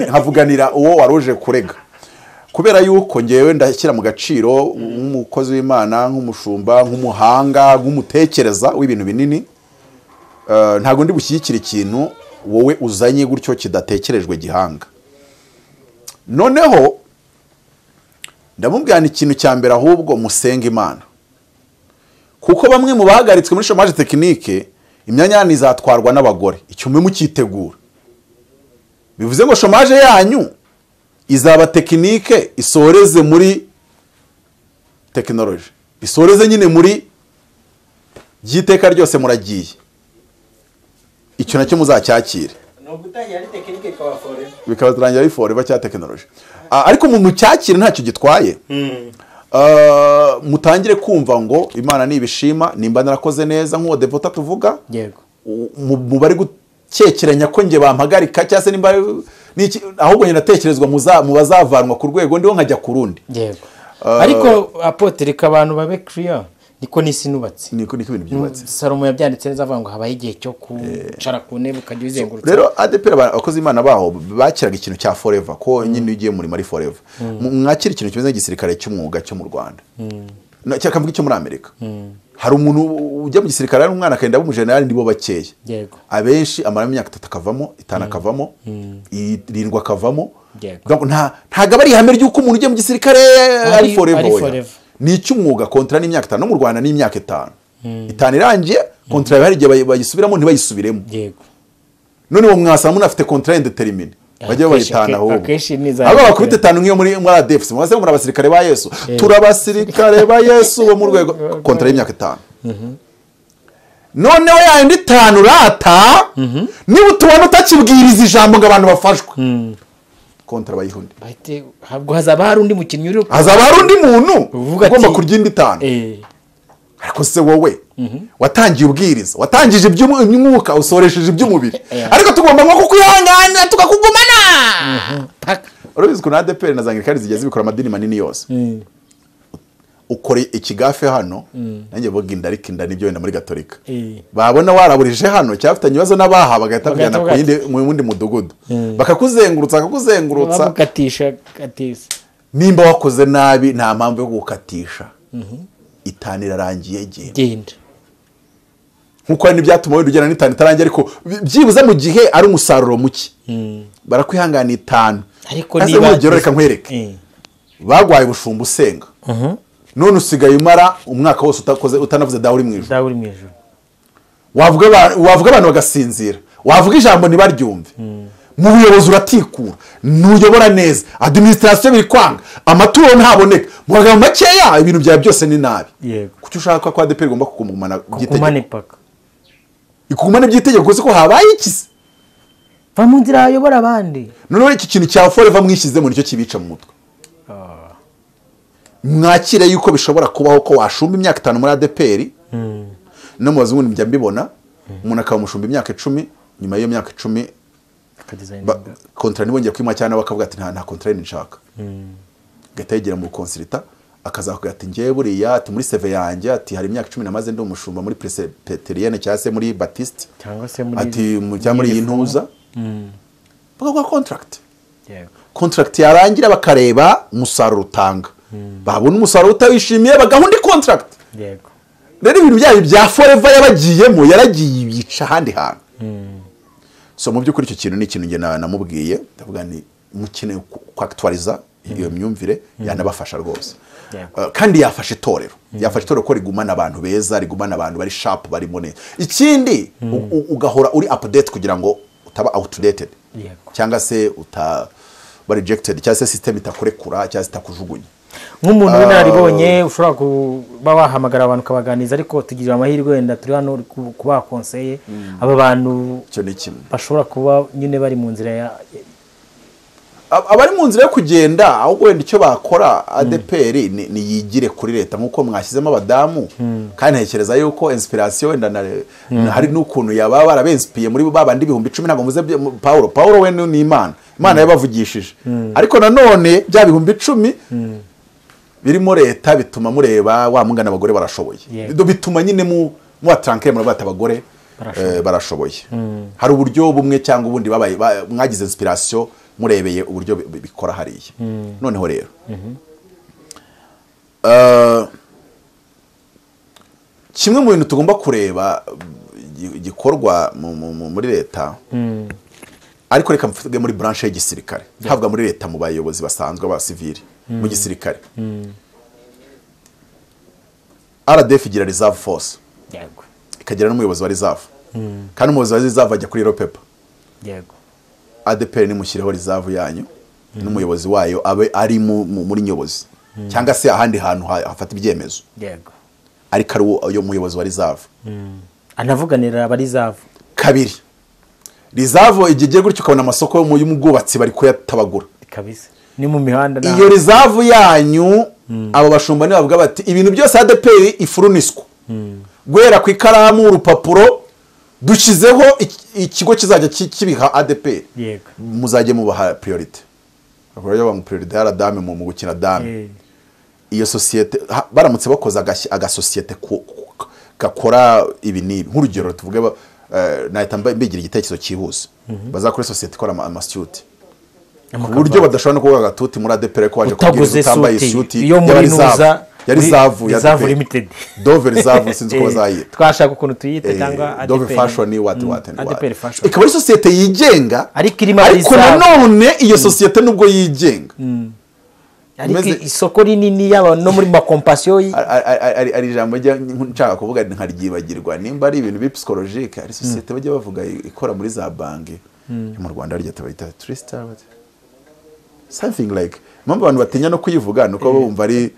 nkavuganira uwo waruje kurega. Kubera yuko ngewe ndashyira mu gaciro nk'umukozi w'Imana, nk'umushumba, nk'umuhanga, nk'umutekereza w'ibintu binini, ntago ndi bushyigikira ikintu wowe uzanye gutyo kidatekerejwe gihanga. Noneho ndamubwira ikintu cya mbere, ahubwo musenge Imana, kuko bamwe mu bahagaritswe muri chômage technique imyanya yanyu izatwarwa n'abagore. Icyo mwe mukitegura bivuze ngo chômage yanyu izaba technique isoreze muri technology, isoreze nyine muri byiteka ryose muragiye. Icyo nacyo muzacyakire bikaba turangira ari forever cya technology. Ariko mu mucyakire ntacyo gitwaye. Mutangire kumva ngo Imana nibishima nimba narakoze neza nk'uwo devota tuvuga. Yego. Mu bari gukekeranya ko nge bampagarika cyangwa se nimba ahubwo nge natekerezwa mu bazavanwa ku rwego ndiho nkajya ku rundi. Yego. Ariko apotre abantu babe clear niko nisi nubatse. Niko ibintu byubatse. Salomo yabyanditse neza avuga ngo habaye igihe cyo kucara ku ntebe ukajya uzengurutsa. Rero ADEPR abakozi Imana baho bakiraga ikintu cya forever, ko nyine ugiye muri mari forever. Mwakira ikintu kimeze nk'igisirikare cy'umwuga cyo mu Rwanda. Cyakavuga icyo muri Amerika. Hari umuntu ujya mu gisirikare ari umwana akagenda aba umujenerali, nibo bakeya. Yego. Abenshi amara imyaka 3 akavamo, 5 akavamo, 7 akavamo. Donc ntago ari ihame ry'uko umuntu ugiye mu gisirikare ari forever. Ni icy'umwuga, kontra n'imyaka 5 no mu Rwanda ni imyaka 5. 5 irangiye kontra hari igihe bayisubiramo ntibayisubiremo. Yego. None uwo mwasa munafite kontra indeterminée bajye bayitana ahubwo. Abo bakubita 5 nk'iyo muri ADF, mwase muri abasirikare ba Yesu. Turabasirikare ba Yesu bo mu rwego kontra y'imyaka 5. Noneho yandi 5 rata niba utubona utakibwiriza ijambo ngo abantu bafashwe kontra bayihunde bahite habwo hazaba hari undi mukinnyi uri hazaba hari undi muntu ugomba kurya indi 5. Ariko se wowe watangiye ubwiriza, watangije iby'umwuka, usoresheje iby'umubiri, ariko tugomba nko kukwihangana tukakugumana. Urabizi ko na ADEPR na Anglikani zigiye zibikora amadini manini yose. Ukore ikigafe hano nanjye vuga inda ariko inda nibyo wenda muri Gatolika babona waraburije hano cyafitanye ibibazo n'abaha bagahita kujyana ku yindi mu wundi mudugudu bakakuzengurutsa bagukatisha katisa. Nimba wakoze nabi nta mpamvu yo gukatisha. 5 irarangiye genda. Nkuko ari n'ibyatuma wenda ugera n'itanu itarangiye ariko byibuze mu gihe ari umusaruro muke barakwihangana 5. Ariko niba reka nkwereke bagwaye ubushumba usenga none usigaye umara umwaka wose utakoze utanavuze dawe uri mu ijuru. Wavuga abantu bagasinzira, wavuga ijambo ntibaryumve. Mu buyobozi uratikura, ntuyobora neza, administration biri kwanga, amaturo ntaboneka, mu magambo makeya ibintu byawe byose ni nabi. Kuki ushaka ko ADEPR igomba kukugumana by'itegeko? Ikugumana by'itegeko ko habaye iki se? Va mu nzira ayobora abandi. Noneho iki kintu cya forever mwishyizemo nicyo kibica mu mutwe. Mwakire yuko bishobora kubaho ko washumba imyaka 5 muri ADEPR. No mu bazungu njya mbibona umuntu akaba umushumba imyaka 10, nyuma y'iyo myaka 10 kontra nibongeye kwima cyane bakavuga ati nta kontra nshaka. Gahita yegera mu consulta akazakubwira ati ngiye buriya ati muri CV yanjye ati hari imyaka 10 namaze ndi umushumba muri Presbyterienne cyangwa se muri Baptiste cyangwa se muri ati muri intuza. Bakaguha contract. Contract yarangira bakareba umusaruro utanga. Babona umusaruro utawishimiye bagahunda contract. Yego. Rero ibintu byayo bya forever yabagiyemo yaragiye ibica ahandi hantu. So mu by'ukuri icyo kintu ni ikintu nge namubwiye ndavuga ni mukine kwaktualiza iyo myumvire yanabafasha rwose. Kandi yafashe itorero. Yafashe itorero ko rigumana abantu beza, rigumana abantu bari sharp barimo neza. Ikindi ugahora uri update kugira ngo utaba outdated. Cyangwa se utaba rejected cyangwa se system itakurekura cyangwa se itakujugunya. Nk'umuntu w'inararibonye ushobora kuba wahamagara abantu ukabaganiza ariko tugira amahirwe wenda turi hano kubaha konseye aba bantu bashobora kuba nyine bari mu nzira ya abari mu nzira yo kugenda ahubwo wenda icyo bakora ADEPR ni yigire kuri leta nkuko mwashyizemo abadamu kandi ntekereza yuko inspiration wenda hari n'ukuntu yaba barabenspiye muri babandi 10,000 ntabwo muze Paulo we ni Imana yabavugishije ariko nanone bya 10,000 birimo leta bituma mureba wa mungana abagore barashoboye. Bituma nyine mu batranke muri bata abagore barashoboye. Hari uburyo bumwe cyangwa ubundi babaye mwagize inspiration murebeye uburyo bikora hariya. Noneho rero kimwe mu bintu tugomba kureba gikorwa muri leta ariko reka mvuge muri branche y'igisirikare ntabwo muri leta mu bayobozi basanzwe ba civil mu gisirikare. RDF igira reserve force. Yego. Ikagira n'umuyobozi wa reserve. Kandi umuyobozi wa reserve ajya kuri Europepa. Yego. ADEPR ni mushireho reserve yanyu n'umuyobozi wayo abe ari muri nyobozi cyangwa se ahandi hantu hafata ibyemezo. Yego. Ariko ari uyo muyobozi wa reserve. Anavuganira aba reserve. Kabiri. Reserve igiye gutyo ukabona amasoko y'umubwubatsi bari kuyatabagura. Kabisa. Ni mu mihanda na iyo reserve yanyu abo bashumba ni bavuga bati ibintu byose ADEPR ifuruniswa guhera ku ikaramu urupapuro dushyizeho ikigo kizajya kibiha ADEPR. Yego. Muzajye mubaha priority. Bakora banga priority ya dame mu gukina dame. Iyo societe baramutse bakoza agasociete gakora ibi nibi nk'urugero tuvuge nahita mbigira igitekerezo cyihuse bazakora societe ikora amasuit ku buryo badashobora no kuvuga gatuti muri ADEPR ko waje kubwira utambaye isuti yo muri nuza ya reserve ya Reserve Limited Dove Reserve sinzi ko bazayita twashaka ukuntu tuyite cyangwa ADEPR Dove Fashion ni what and what ADEPR Fashion ikaba ari societe yigenga ariko irimo ariko nanone iyo societe nubwo yigenga ariko isoko rinini yaba no muri makompasiyo ari ijambo njya nshaka kuvuga nkaryibagirwa nimba ari ibintu bi psychologique ari societe bajya bavuga ikora muri za banki mu Rwanda rya tabayita Tristar. Something like, impamvu abantu batinya no kuyivuga ni uko bumva ari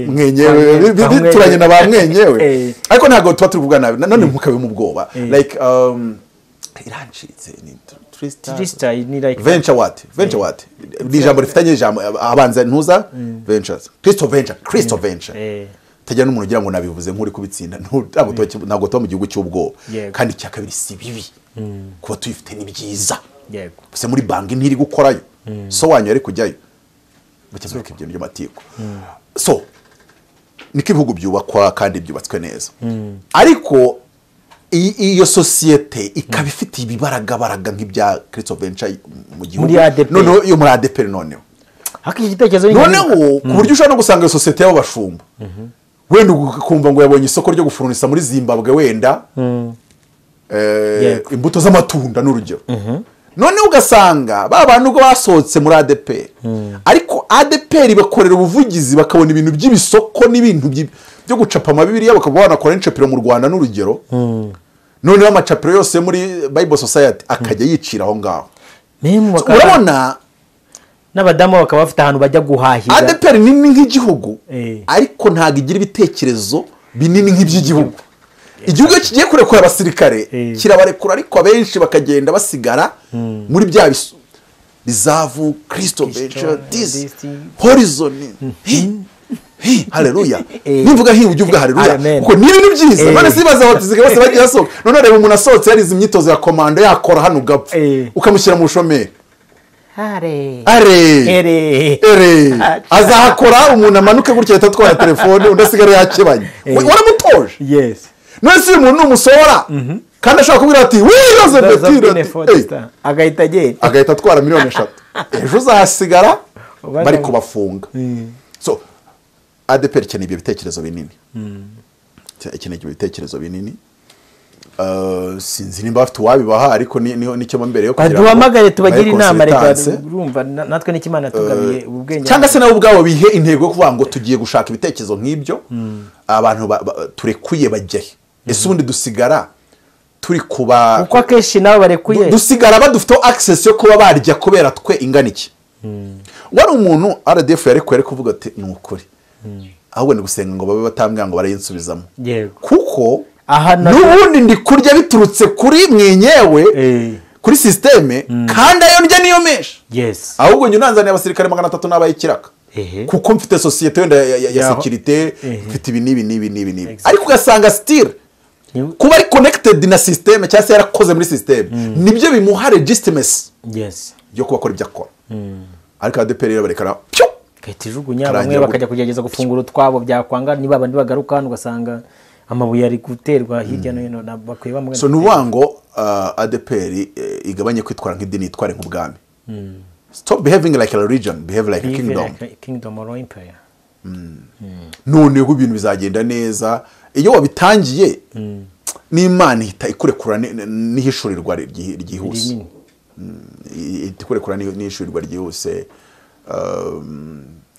mwenyewe, bituranye na ba mwenyewe, ariko ntabwo tuba turi kuvuga nabi nanone ntukabe mu bwoba. Like irancitse ni Trista ni like venture what, venture what ni ijambo rifitanye ijambo abanza ntuza ventures, Christo Venture, Christo Venture. Tajya n'umuntu ugira ngo nabivuze nk'uri kubitsinda, ntabwo tuba mu gihugu cy'ubwoba. Kandi icya kabiri si bibi kuba tuyifite ni byiza. Gusa muri banki ntiri gukorayo, so wanyu yari kujyayo bakemura ibyo by'amatiku. So niko ibihugu byubakwa kandi byubatswe neza. Ariko iyo sosiyete ikaba ifite ibibaragabaraga nk'ibya Christo Venture mu gihugu, noneho iyo muri ADEPR noneho noneho ku buryo ushobora no gusanga iyo sosiyete y'abo bashumba wenda ukumva ngo yabonye isoko ryo gufurunisa muri Zimbabwe wenda imbuto z'amatunda n'urugero. None ugasanga ba bantu ubwo basohotse muri ADEPR, ariko ADEPR bakorera ubuvugizi bakabona ibintu by'ibisoko n'ibintu byo gucapa amabibiriya, bakaba banakora n'incapiro mu Rwanda n'urugero. Noneho amacapiro yose muri Bible Society akajya yicira aho ngaho. Urabona n'abadamu bakaba bafite ahantu bajya guhahira. ADEPR nini nk'igihugu, ariko ntabwo igira ibitekerezo binini nk'iby'igihugu. Igihugu kigiye kurekura abasirikare kirabarekura, ariko abenshi bakagenda basigara muri bya bizavu Christo Venture this Horizon. Haleluya. Nimvuga hi ujye uvuga haleluya, kuko ni ibintu byiza. None sibaza abatizige bose bagiye asohoka. None reba umuntu asohotse yarize imyitozo ya komando yakora hano ugapfa, ukamushyira mu bushomeri. Are are ere azahakora umuntu amanuke gutya ahita atwara telefone, undi asigara yakebanye. Waramutoje. Yes. None si umuntu numusohora kandi ashobora kubwira ati wiroze betire, agahita agenda agahita atwara miliyoni 3, ejo uzahasigara bari kubafunga. So ADEPR ikeneye ibyo bitekerezo binini, ikeneye ibyo bitekerezo binini. Sinzi nimba bafite uwabibaha, ariko nicyo mbere yo kugira ngo duhamagare tubagire inama. Reka urumva natwe n'Imana tugabiye ubwenge, cyangwa se nabo ubwabo bihe intego yo kuvuga ngo tugiye gushaka ibitekerezo nk'ibyo, abantu turekuye bajye. Ese ubundi dusigara turi kuba kuko akenshi nabo barekuye dusigara badufite access yo kuba barya kubera twe ingana iki. Wari umuntu RDF yarekuye ari kuvuga ati ni ukuri, ahubwo ni gusenga ngo babe batambwira ngo barayinsubizamo, kuko n'ubundi ndi kurya biturutse kuri mwenyewe kuri systeme, kandi ayo ndya niyo menshi. Ahubwo njye unanzaniye abasirikare 300 n'abaye ikiraka, kuko mfite sosiyete wenda ya sécurité, mfite ibi n'ibi n'ibi n'ibi n'ibi. Ariko ugasanga still kuba ari connected na systeme cyangwa se yarakoze muri systeme, nibyo bimuha legitimacy yo kuba akora ibyo akora. Ariko ADEPR rero barekara pyo gahita ijugunya, bamwe bakajya kugerageza gufungura utwabo byakwanga, niba abandi bagaruka hano ugasanga amabuye ari guterwa hirya no hino bakwiye bamwe. So nuvuga ngo ADEPR igabanye kwitwara nk'idini, itware nk'ubwami. Stop behaving like a religion, behave like a kingdom. Like a kingdom or empire. Noneho ibintu bizagenda neza iyo wabitangiye, n'Imana ihita ikurekura n'ihishurirwa ryihuse. Ikurekura n'ihishurirwa ryihuse.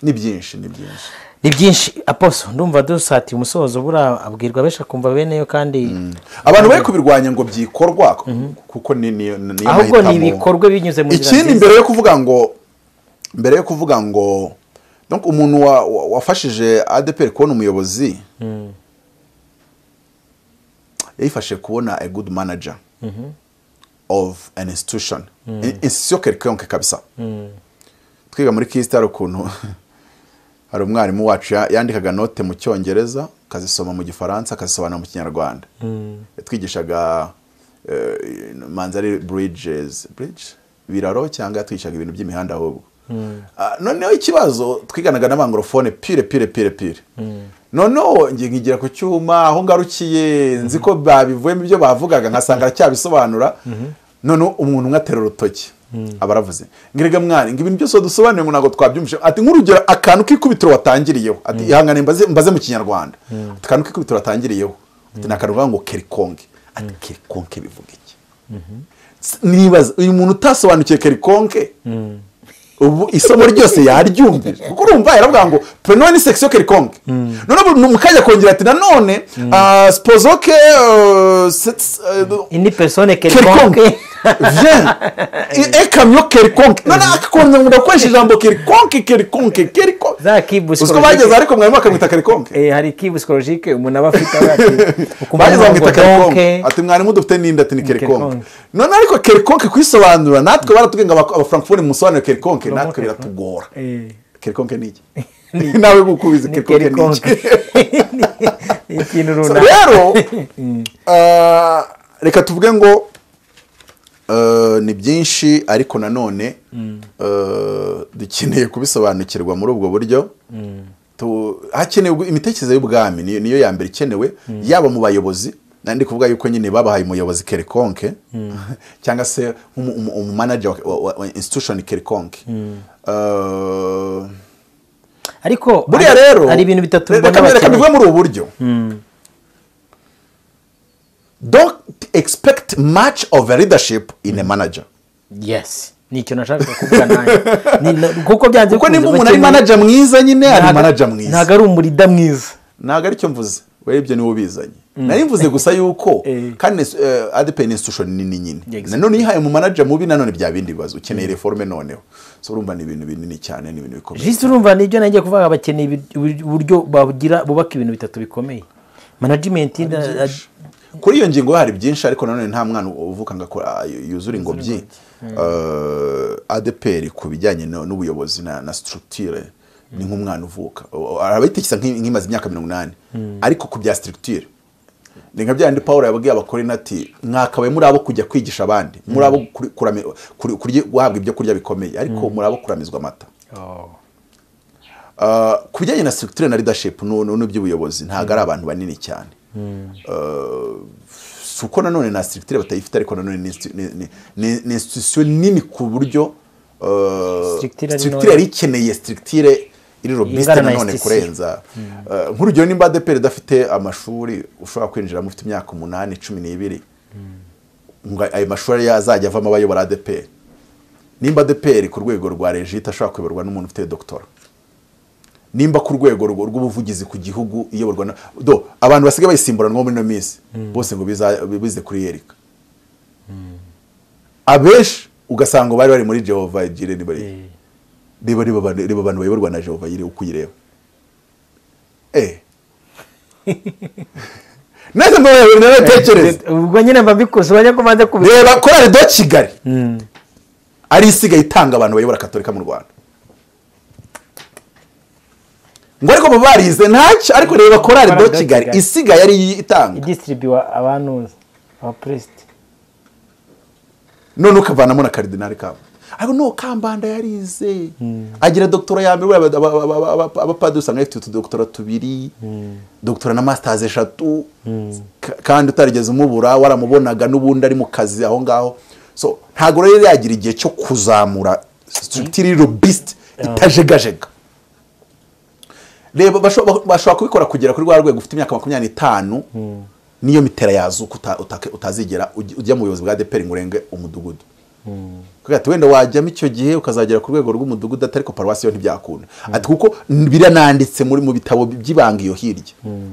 Ni byinshi, ni byinshi, ni byinshi. Apostle, ndumva dusati umusozo bura abwirwa besha kumva beneyo, kandi abantu bari kubirwanya ngo byikorwa kuko ni ahubwo ni ibikorwe binyuze mu nzira. Ikindi mbere yo kuvuga ngo donc umuntu wafashije ADEPR kubona umuyobozi, yayifashe kubona a good manager of an institution, institution quelconque kabisa. Twiga muri Kristo hari ukuntu hari umwarimu wacu yandikaga note mu Cyongereza akazisoma mu Gifaransa akazisobanura mu Kinyarwanda. Yatwigishaga Manzari bridges, bridge biraro, cyangwa yatwigishaga ibintu by'imihanda ahubwo. Noneho ikibazo twiganaga n'abangorofone pire pire pire pire. Noneho ngiye nkigira ku cyuma aho ngarukiye nzi ko babivuyemo ibyo bavugaga nkasanga aracyabisobanura. Noneho umuntu umwe atera urutoki abaravuze ngirega mwana ngo ibintu byose dusobanuye ngo ntabwo twabyumvise, ati nk'urugero akantu k'ikubitiro watangiriyeho, ati ihangane mbaze mu Kinyarwanda, ati akantu k'ikubitiro watangiriyeho, ati nakaruvuga ngo kerikonke, ati kerikonke bivuga iki? Nibaza uyu muntu utasobanukiye kerikonke ubu isomo ryose yaryumvise, kuko urumva yaravuga ngo prenons une section quelconque. None mukajya kongera ati nanone supposons que une personne quelconque. Viens un camion quelconque. None akakunda ndakoresha ijambo quelconque quelconque quelconque. Za kibu Uziko bageze ariko mwarimu akamwita quelconque. Hari kibu psychologique umuntu aba afite ati bageze bamwita quelconque. Ati mwarimu dufite n'indi ati ni quelconque. None ariko quelconque kwisobanura natwe baratubwiye ngo aba francophone musobanure quelconque natwe biratugora. Quelconque ni iki? Nawe gukubiza quelconque ni iki? Ikintu runaka. Rero reka tuvuge ngo ni byinshi ariko nanone dukeneye kubisobanukirwa muri ubwo buryo. Hakenewe imitekerereze y'ubwami niyo ya mbere ikenewe yaba mu bayobozi. Nandi kuvuga yuko nyine babahaye umuyobozi quelconque cyangwa se umumanager wa institution quelconque. Ariko buriya rero hari ibintu bitatu reka bivuge muri ubu buryo. Don't expect much of a leadership in a manager. Yes. Nicyo nashaka kuvuga nanjye. Kuko byanze kuko nimba umuntu ari manager mwiza nyine ari manager mwiza. Ntago ari umurida mwiza. Ntago ari cyo mvuze. Wewe ibyo niwo bizanye. Nari mvuze gusa yuko kandi ADP institution nini nyine. Nanone yihaye mu manager mubi nanone bya bindi bibazo ukeneye reforme noneho. So urumva ni ibintu binini cyane ni ibintu bikomeye. Juste urumva nibyo nagiye kuvuga abakeneye uburyo babugira bubaka ibintu bitatu bikomeye. Management kuri iyo ngingo hari byinshi ariko nanone nta mwana uvuka ngo yuzure ingobyi. ADPR ku bijyanye n'ubuyobozi na structure ni nk'umwana uvuka arabitekisa nk'imaze imyaka 80 ariko ku bya structure ni nka byandi Paul yababwiye abakorinto ati mwakabaye muri abo kujya kwigisha abandi muri abo guhabwa ibyo kurya bikomeye ariko muri abo kuramizwa amata. Ku bijyanye na structure na leadership n'uby'ubuyobozi ntago ari abantu banini cyane. Suko nanone na structure batayifite ariko nanone ni institution nini ku buryo structure yari ikeneye structure iri robuste nanone kurenza. Nk'urugero nimba ADPR idafite amashuri ushobora kwinjiramo ufite imyaka 8 12 ngo ayo mashuri yazajya avamo abayobora ADPR. Nimba ADPR ku rwego rwa regite ashobora kuyoborwa n'umuntu ufite doctora. Nimba ku rwego rw'ubuvugizi ku gihugu iyoborwa na do abantu basigaye bayisimburanwa muri no minsi bose ngo bize kuri Erika. Abeshi ugasanga bari bari muri Jehovah Jireh ni bari reba abantu bayoborwa na Jehovah Jireh uko uyireba. Nese mbaye naratekereza ubwo nyine mba mbikoze bajya kubanza kubireba. Reba Chorale de Kigali ari isigaye itanga abantu bayobora Katolika mu Rwanda. Ngo ariko barize ntacyo ariko reba Chorale de Kigali isigaye ari itanga idistribuwa abantu aba priest none ukavanamo na cardinal kabo. Ariko no Kambanda yarize agira doctora ya mbere abapadiri usanga afite utudoctora tubiri doctora na masters 3 kandi utarigeze umubura waramubonaga n'ubundi ari mu kazi aho ngaho. So ntago rero yagira igihe cyo kuzamura structure robuste itajegajega. Reba bashobora kubikora kugera kuri rwa rwego ufite imyaka 25 niyo mitera yazuka utazigera ujya mu buyobozi bwa ADPR ngo urenge umudugudu. Kuko ati wenda wajyamo icyo gihe ukazagera ku rwego rw'umudugudu ariko paruwasi yo ntibyakunda. Ati kuko birananditse muri mu bitabo by'ibanga iyo hirya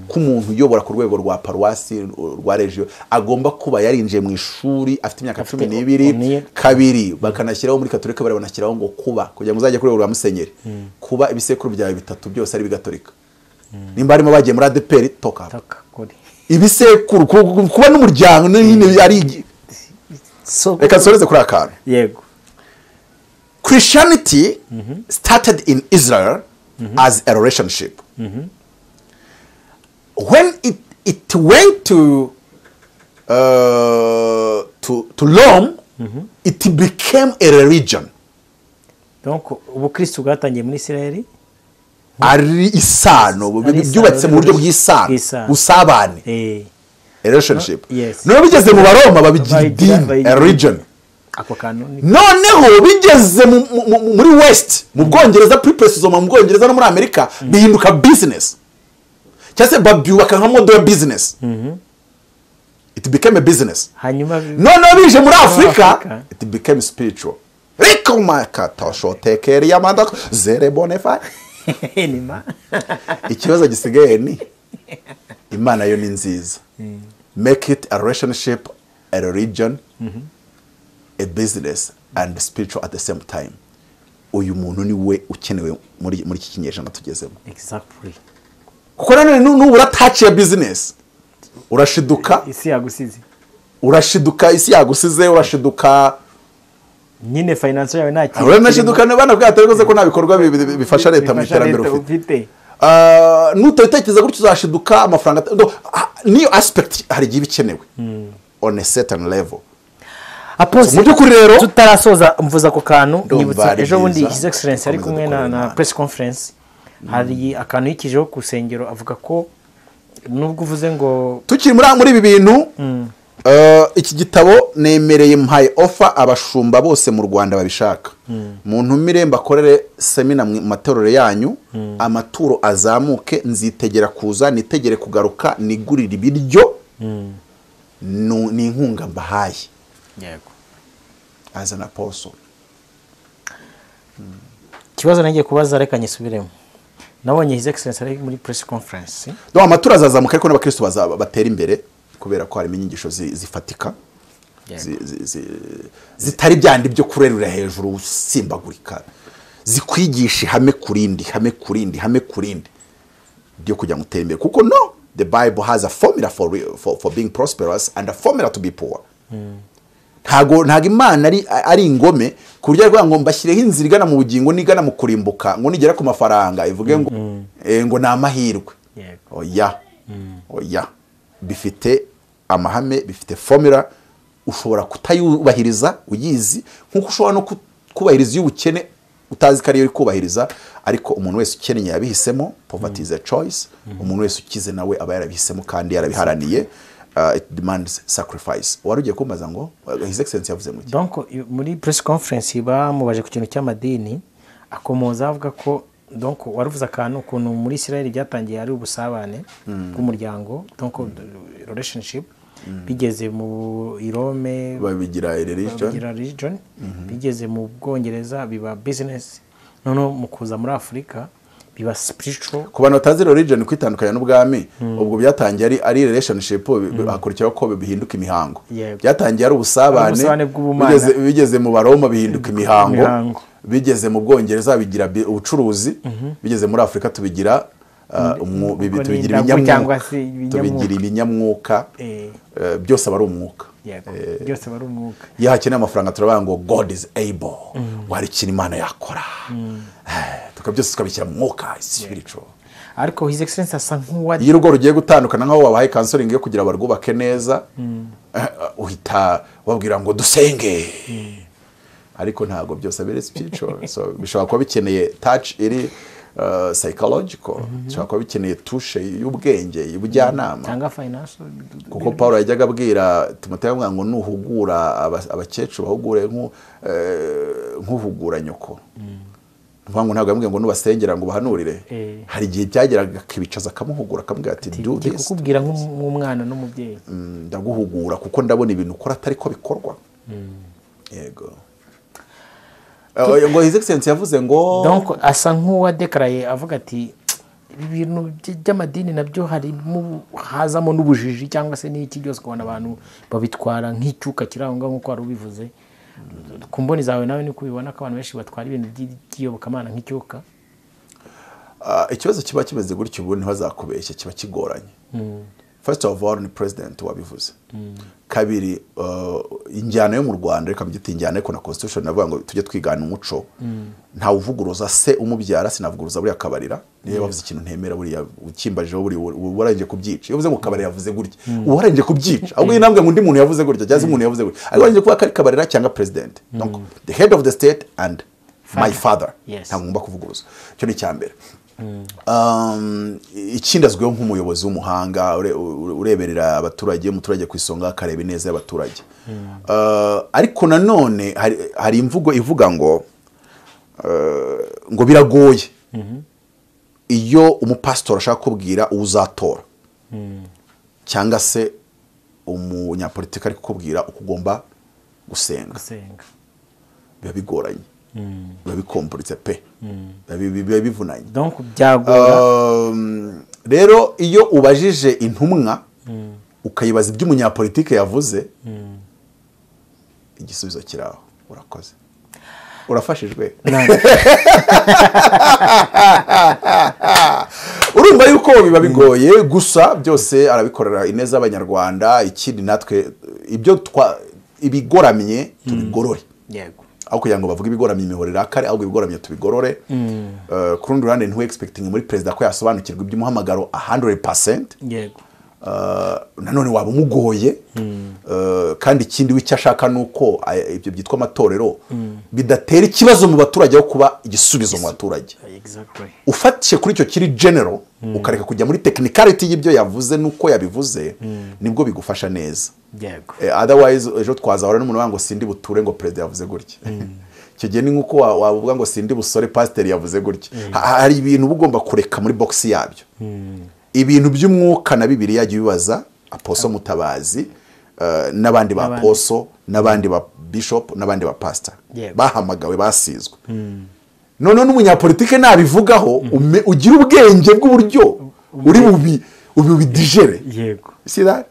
ko umuntu uyobora ku rwego rwa paruwasi rwa region agomba kuba yarinjiye mu ishuri afite imyaka 12 kabiri bakanashyiraho muri Katolika barabanashyiraho ngo kuba kugira ngo uzajye ku rwego rwa musenyeri kuba ibisekuru byawe bitatu byose ari bigatolika. Nimba harimo bagiye muri ADPR toka ibisekuru kuba n'umuryango nyine ari. Reka nsoreze kuri akantu. Yego. Christianity started in Israel as a relationship. When it went to Rome, it became a religion. Donc ubukristo bwatangiye muri Israel ari isano byubatse mu buryo bw'isano usabane. Relationship. No bigeze mu Baroma babigira idini, a religion. Ako kantu noneho bigeze muri West mu Bwongereza prepressizoma mu Bwongereza no muri Amerika bihinduka business. Cyase babyubaka nka model ya business. It became a business. Hanyuma noneho bije muri Africa it became spiritual. Rikomakatoshotekeri yamandako zerebonefy. Enima. Ikibazo gisigaye ni Imana yo ni nziza. Make it a relationship, a religion, a business and spiritual at the same time, uyu muntu ni we ukenewe muri iki kinyejana tugezemo. Kuko nanone nubura touch ya business urashiduka isi yagusize, urashiduka isi yagusize, urashiduka nyine finance yawe nta kintu. Urashiduka n'abana bwatari rwose ko nta bikorwa bifasha leta mu iterambere ufite. Nutabitekereza gutyo uzashiduka amafaranga. Niyo aspect hari igihe bikenewe on a certain level. Mu by'ukuri rero tutarasoza mvuza ku kantu nyibutsa ejo bundi His Excellency ari kumwe na press conference, hari akantu yikijeho ku rusengero avuga ko nubwo uvuze ngo tukiri muri ibi bintu, iki gitabo nemereye mpaye offer abashumba bose mu Rwanda babishaka, muntumire mbakorere semina mu matorero yanyu, amaturo azamuke, nzitegera kuza nitegere kugaruka nigurira ibiryo, ni inkunga mbahaye. Yego, as an apostle. Ikibazo nagiye kubaza reka nyisubiremo. Nabonye His Excellency ari muri press conference. Do amaturo azazamuka ariko n'abakristo bazaba batera imbere kubera ko harimo inyigisho zifatika, zitari byandi byo kurerura hejuru usimbagurika, zikwigisha ihame kurindi, hame kurindi, hame kurindi byo kujya mutera imbere. Kuko no, the Bible has a formula for being prosperous and a formula to be poor. Ntago Imana ari ingome ku buryo ngo mbashyireho inzira igana mu bugingo n'igana mu kurimbuka, ngo nigera ku mafaranga ivuge ngo ngo ni amahirwe. Oya, oya, bifite amahame, bifite formula, ushobora kutayubahiriza uyizi, nkuko ushobora no kubahiriza y'ubukene utazi ko ariyo uri kubahiriza. Ariko umuntu wese ukennye yabihisemo, poverty is a choice. Umuntu wese ukize nawe aba yarabihisemo kandi yarabiharaniye. It demands sacrifice. Wari ugiye kumbaza ngo His Excellency yavuze ngo iki? Donc muri press conference bamubaje ku kintu cy'amadini, akomoza avuga ko donc waruvuze akantu ukuntu muri Israel byatangiye ari ubusabane bw'umuryango, donc relationship, bigeze mu Rome babigira religion, bigeze mu Bwongereza biba business, noneho mu kuza muri Afurika biba spiritual. Ku bantu batazi religion kwitandukanya n'ubwami, ubwo byatangiye ari relationship, hakurikiraho ko bihinduka imihango. Byatangiye ari ubusabane, bigeze mu Baroma bihinduka imihango, bigeze mu Bwongereza bigira ubucuruzi, bigeze muri Afurika tubigira tubigira ibinyamwuka, byose aba ari umwuka. Byose aba ari umwuka. Iyo hakeneye amafaranga turavuga ngo God is able, ngo hari ikintu Imana yakora, byose tukabishyira mu mwuka, spiritual. Ariko His Excellency asa nk'uwa iyo urugo rugiye gutandukana nk'aho wabahaye counseling yo kugira barwubake neza, uhita wabwira ngo dusenge, ariko ntago byose abere spiritual. So bishobora kuba bikeneye touch iri psychological, bishobora kuba bikeneye touche y'ubwenge, y'ubujyanama cyangwa financial. Kuko Paul yajyaga abwira Timoteyo ngo nuhugura abakecuru bahugure nk'uhugura nyoko. Ntabwo yamubwiye ngo nubasengera ngo bahanurire. Hari igihe byageraga akibicaza akamuhugura akamubwira ati do this, kukubwira nk'umwana n'umubyeyi, ndaguhugura kuko ndabona ibintu ukora atari ko bikorwa. Yego. Ngo His Excellency yavuze ngo donc asa nk'uwadekaraye avuga ati ibi bintu by'amadini nabyo harimo hazamo n'ubujiji cyangwa se n'iki byose, ukabona abantu babitwara nk'icyuka kirangwa nk'uko wari ubivuze. Ku mboni zawe nawe niko ubibona ko abantu benshi batwara ibintu by'iyobokamana nk'icyuka? Ikibazo kiba kimeze gutyo ubu ntibazakubeshya, kiba kigoranye. First of all ni president wabivuze. Kabiri, injyana yo mu Rwanda, reka mbyite injyana ariko na constitution navuga ngo tujye twigana umuco. Nta uvuguruza se umubyara, sinavuguruza buriya Kabarira. Niyo bavuze ikintu ntemera buriya ukimbajeho buri warangije kubyica. Iyo uvuze ngo Kabarira yavuze gutya, uwarangije kubyica. Ahubwo intambwe ngo undi muntu yavuze gutya, cyangwa umuntu yavuze gutya. Ariko warangije kuba kari Kabarira cyangwa president. Donc the head of the state and my father. Ntabwo ngomba kuvuguruza. Icyo ni icyambere. Ikindi azwiho nk'umuyobozi w'umuhanga ureberera abaturage, umuturage ku isonga akareba ineza y'abaturage. Ariko nanone hari imvugo ivuga ngo ngo biragoye iyo umupasitori ashaka kubwira uzatora cyangwa se umunyapolitiki ari kukubwira uko ugomba gusenga, biba bigoranye, biba bikomporitse pe, biba bivunanye. Donc byagora. Rero iyo ubajije intumwa ukayibaza ibyo umunyapolitike yavuze, Igisubizo kiraho. Urakoze, urafashijwe. Urumva yuko biba bigoye, gusa byose arabikorera ineza y'Abanyarwanda. Ikindi natwe ibyo ibigoramye tubigorore. Yego. Aho kugira ngo bavuge ibigoramye imihoro irakare, ahubwo ibigoramye tubigorore. Ku rundi ruhande, ntiwe expecting muri perezida ko yasobanukirwa iby'umuhamagaro 100%. Yego. Nanone waba umugoye. Kandi ikindi w'icyo ashaka ni uko ibyo byitwa amatorero bidatera ikibazo mu baturage, aho kuba igisubizo mu baturage. Ufatiye kuri icyo kiri general, ukareka kujya muri technicality y'ibyo yavuze n'uko yabivuze, nibwo bigufasha neza. Yego. Otherwise ejo twazahora n'umuntu wavuga ngo sindi buture, ngo perezida yavuze gutya. Icyo gihe ni nk'uko wavuga ngo sindi busore, pasiteri yavuze gutya. Hari ibintu uba ugomba kureka muri box yabyo. Ibintu by'umwuka na Bibiliya jya ubibaza Apostle Mutabazi, n'abandi ba N'abandi. apostle, n'abandi ba bishop, n'abandi ba pastor bahamagawe, basizwe. Noneho n'umunyapolitike nabivugaho, ugire ubwenge bw'uburyo uri bubi ubidigere. See that?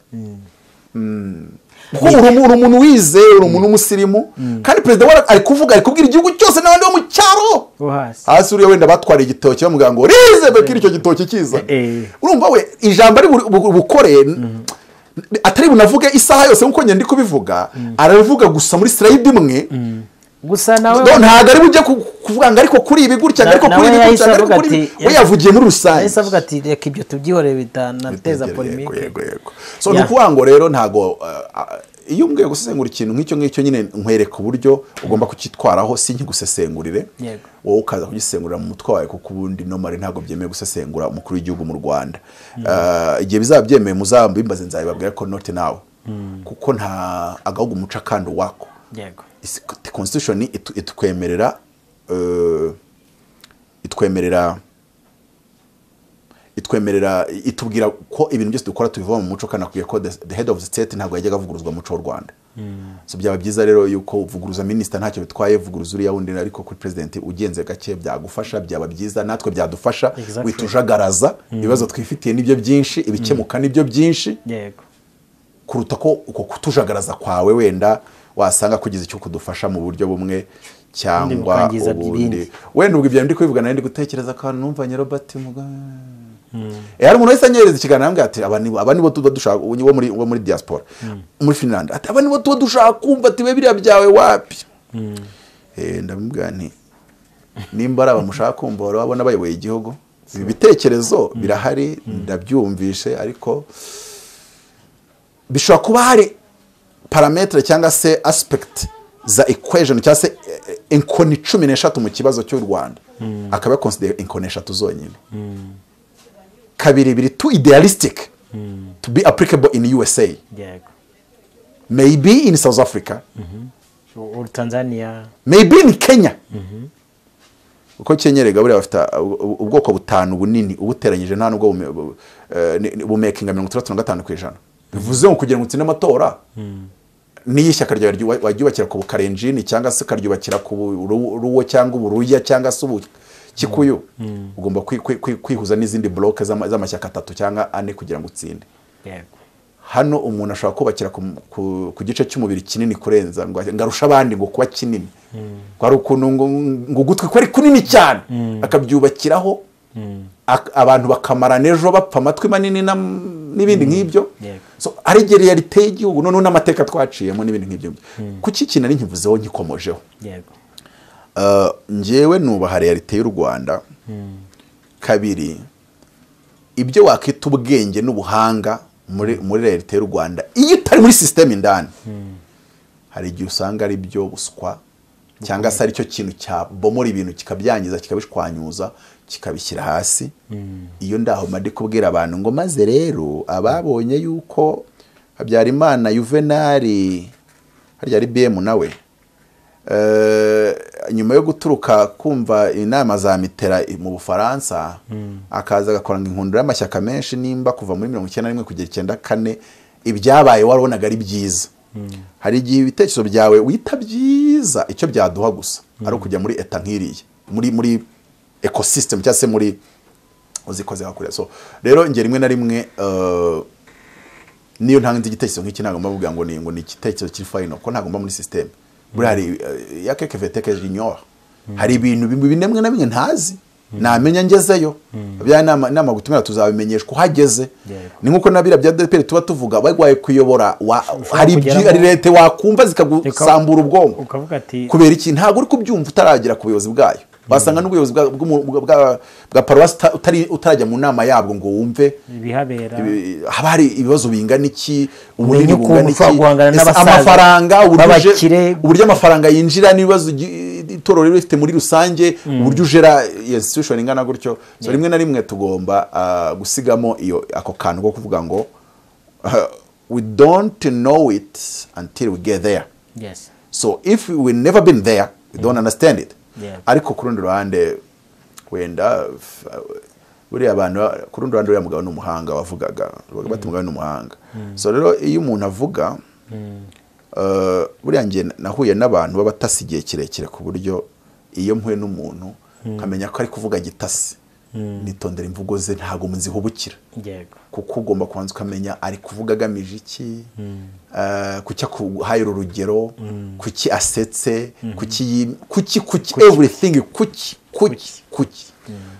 Kuko uri umuntu wize, uri umuntu w'umusirimu, kandi perezida we ari kuvuga, ari kubwira igihugu cyose n'abandi bo mu cyaro Bo hasi. Hasi uriya wenda batwara igitoki bamubwira ngo rize bekira icyo gitoki kiza. Urumva we ijambo ari bukore atari bunavuge isaha yose nkuko njye ndi kubivuga, arabivuga gusa muri slide imwe. Gusa nawe No, ntabwo ari bujye kuvuga ngo ariko kuri ibi gutya, ngo ariko nawe kuri ibi yahise gutya, ngo ariko avuga kuri ibi. ati- We yavugiye muri rusange. Yahise avuga ati reka ibyo tubyihorere bitanateza Yego, polémique. Yego. So ni ukuvuga ngo rero ntago iyo umbwiye gusesengura ikintu nk'icyo ngicyo nyine, nkwereka uburyo ugomba kucyitwaraho, si nkigusesengurire, wowe ukaza kugisengurira mu mutwe wawe, kuko ubundi normally ntabwo byemewe gusesengura umukuru w'igihugu mu Rwanda. Igihe bizaba byemewe muzabimbaze, nzabibabwira, ko not now, kuko nta agahugu umuca kandi uwako. Constitution itwemerera itubwira ko ibintu byose dukora tubiva mu muco, kandi akwiye ko the head of the state ntabwo yajyaga avuguruzwa mu muco w'u Rwanda. So byaba byiza rero yuko uvuguruza minisita ntacyo bitwaye, vuguruza uriya wundi, ariko kuri president ugenze gake byagufasha, byaba byiza, natwe byadufasha. Witujagaraza ibibazo twifitiye nibyo byinshi, ibikemuka nibyo byinshi, kuruta ko uko kutujagaraza kwawe wenda wasanga kugize icyo kudufasha mu buryo bumwe cyangwa bukangiza ubundi. Ibindi. Wenda ubwo ibyo ndi kubivuga nari ndi gutekereza akantu numvanye Robert Mugabe. Hari umuntu wahise anyereza ikiganiro, arambwira ati aba nibo tuba dushaka, wo muri diaspora muri Finland, ati aba nibo tuba dushaka kumva, ati we biriya byawe wapi. Ndamubwira nti nimba ari abamushaka kumva wari wabona bayoboye igihugu, ibi bitekerezo birahari, ndabyumvishe, ariko bishobora kuba hari paramètre cyangwa se aspect za equation cyangwa se inkoni 13 mu kibazo cy'u Rwanda, akaba yaconsidera inkoni eshatu zonyine. Kabiri, biri too idealistic to be applicable in USA, maybe in South Africa, or Tanzania, maybe in Kenya, kuko Kenya rega buriya bafite ubwoko butanu bunini, ubuteranyije nta nubwo bumakinga 65%. Bivuze ngo kugira ngo utsinde amatora, n'iyo ishyaka ryawe waryubakira ku Bukarenjini cyangwa se ukaryubakira ku Buruwo cyangwa Uburuya cyangwa se ubu Kikuyu, ugomba kwihuza n'izindi bloc z'amashyaka atatu cyangwa ane kugira ngo utsinde. Hano umuntu ashobora kubakira ku gice cy'umubiri kinini kurenza, ngo arushe abandi, ngo kuba kinini, ngo hari ukuntu ngo ugutwi ko ari kunini cyane, akabyubakiraho, abantu bakamarana ejo bapfa amatwi manini n'ibindi nk'ibyo. So ari igihe réalité y'igihugu noneho n'amateka twaciyemo n'ibindi nk'ibyo. Kuki ikintu ari nkivuzeho nkikomojeho? Njyewe nubaha réalité y'u Rwanda. Kabiri, ibyo wakita ubwenge n'ubuhanga muri réalité y'u Rwanda, iyo utari muri système indani, hari igihe usanga ari byo buswa cyangwa se ari cyo kintu cyabomora ibintu, kikabyangiza, kikabishwanyuza, kikabishyira hasi. Iyo ndaho mba kubwira abantu ngo maze rero ababonye yuko Habyarimana Yuvenali harya ari BM nawe, nyuma yo guturuka kumva inama za Mitera mu Bufaransa, akaza agakora inkundura y'amashyaka menshi, nimba kuva muri 91 kugera 94 ibyabaye wabonaga ari byiza, hari igihe ibitekerezo byawe wita byiza icyo byaduha gusa ari ukujya muri eta nk'iriya, muri ecosystem cyangwa se muri uzikoze hakurya. So rero njye rimwe na rimwe Niyo ntanze igitekerezo nk'iki ntabwo mbavuga ngo ni igitekerezo kiri final, ko ntabwo mba muri system. Buriya hari ya keke veteke junior, hari ibintu bimwe na bimwe ntazi, namenya ngezeyo. Bya nama gutumira tuzabimenyeshwa uhageze. Ni nkuko nabira bya DPR tuba tuvuga bagwaye kuyobora, hari leta wakumva zikagusambura ubwonko ukavuga ati kubera iki ntabwo uri kubyumva utaragera ku buyobozi bwayo. Wasanga n'ubuyobozi bwa paruwasi utarajya mu nama yabwo ngo wumve ibihabera, haba hari ibibazo bingana iki, ubunini bungana iki, amafaranga, uburyo amafaranga yinjira n'ibibazo itorero riri rifite muri rusange, uburyo ujera institution ingana gutyo. So rimwe na rimwe tugomba gusigamo iyo ako kantu ko kuvuga ngo we don't know it until we get there. Yes. So if we never been there, we don't understand it. Ariko ku rundi ruhande wenda buriya abantu ku rundi ruhande uriya mugabo n'umuhanga wavugaga bati mugabo n'umuhanga. So rero iyo umuntu avuga buriya nge nahuye n'abantu b'abatasi igihe kirekire, ku buryo iyo mpuye n'umuntu nkamenya ko ari kuvuga gitasi, nitondera imvugo ze, ntabwo nzihubukira. Kuko ugomba kubanza ukamenya ari kuvuga agamije iki, kuki akuhaye urugero, kuki asetse, kuki kuki kuki everything, kuki kuki kuki.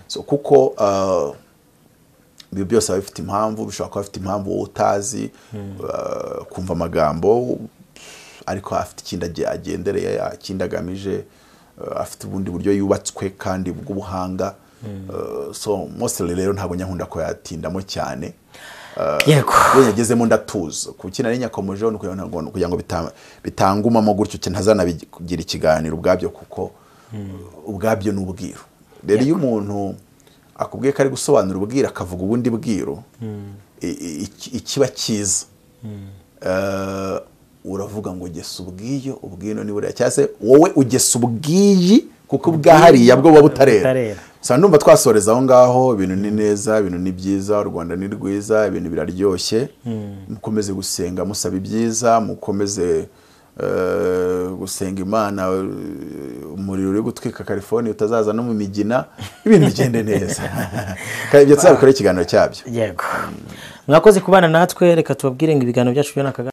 So kuko ibyo byose biba bifite impamvu, bishobora kuba bifite impamvu wowe utazi, kumva amagambo ariko afite ikindi agendereye, ikindi agamije, afite ubundi buryo yubatswe kandi bw'ubuhanga. So mostly rero ntabwo nyankunda ko yatindamo cyane. Yego, yagezemo ndatuza kuki nari nyakomojeho kugira ngo bitangumamo gutyo, ntazanabigira ikiganiro ubwabyo, kuko ubwabyo ni ubwiru. Rero iyo umuntu akubwiye ko ari gusobanura ubwiru akavuga ubundi bwiru, ikiba cyiza uravuga ngo ugesa ubwiyo, ubwino ni buriya, cyangwa se wowe ugesa ubwiyi kuko ubwahariya bwo buba butarera. So ndumva twasoreza aho ngaho. Ibintu ni neza, ibintu ni byiza, u Rwanda ni rwiza, ibintu biraryoshye. Mukomeze gusenga musaba ibyiza, mukomeze gusenga Imana, umuriro uri gutwika California utazaza no mu migina, ibintu bigende neza. Kandi ibyo tuzabikora ikiganiro cyabyo. Yego, mwakoze kubana natwe, reka tubabwire ngo ibiganiro byacu byo nakaga.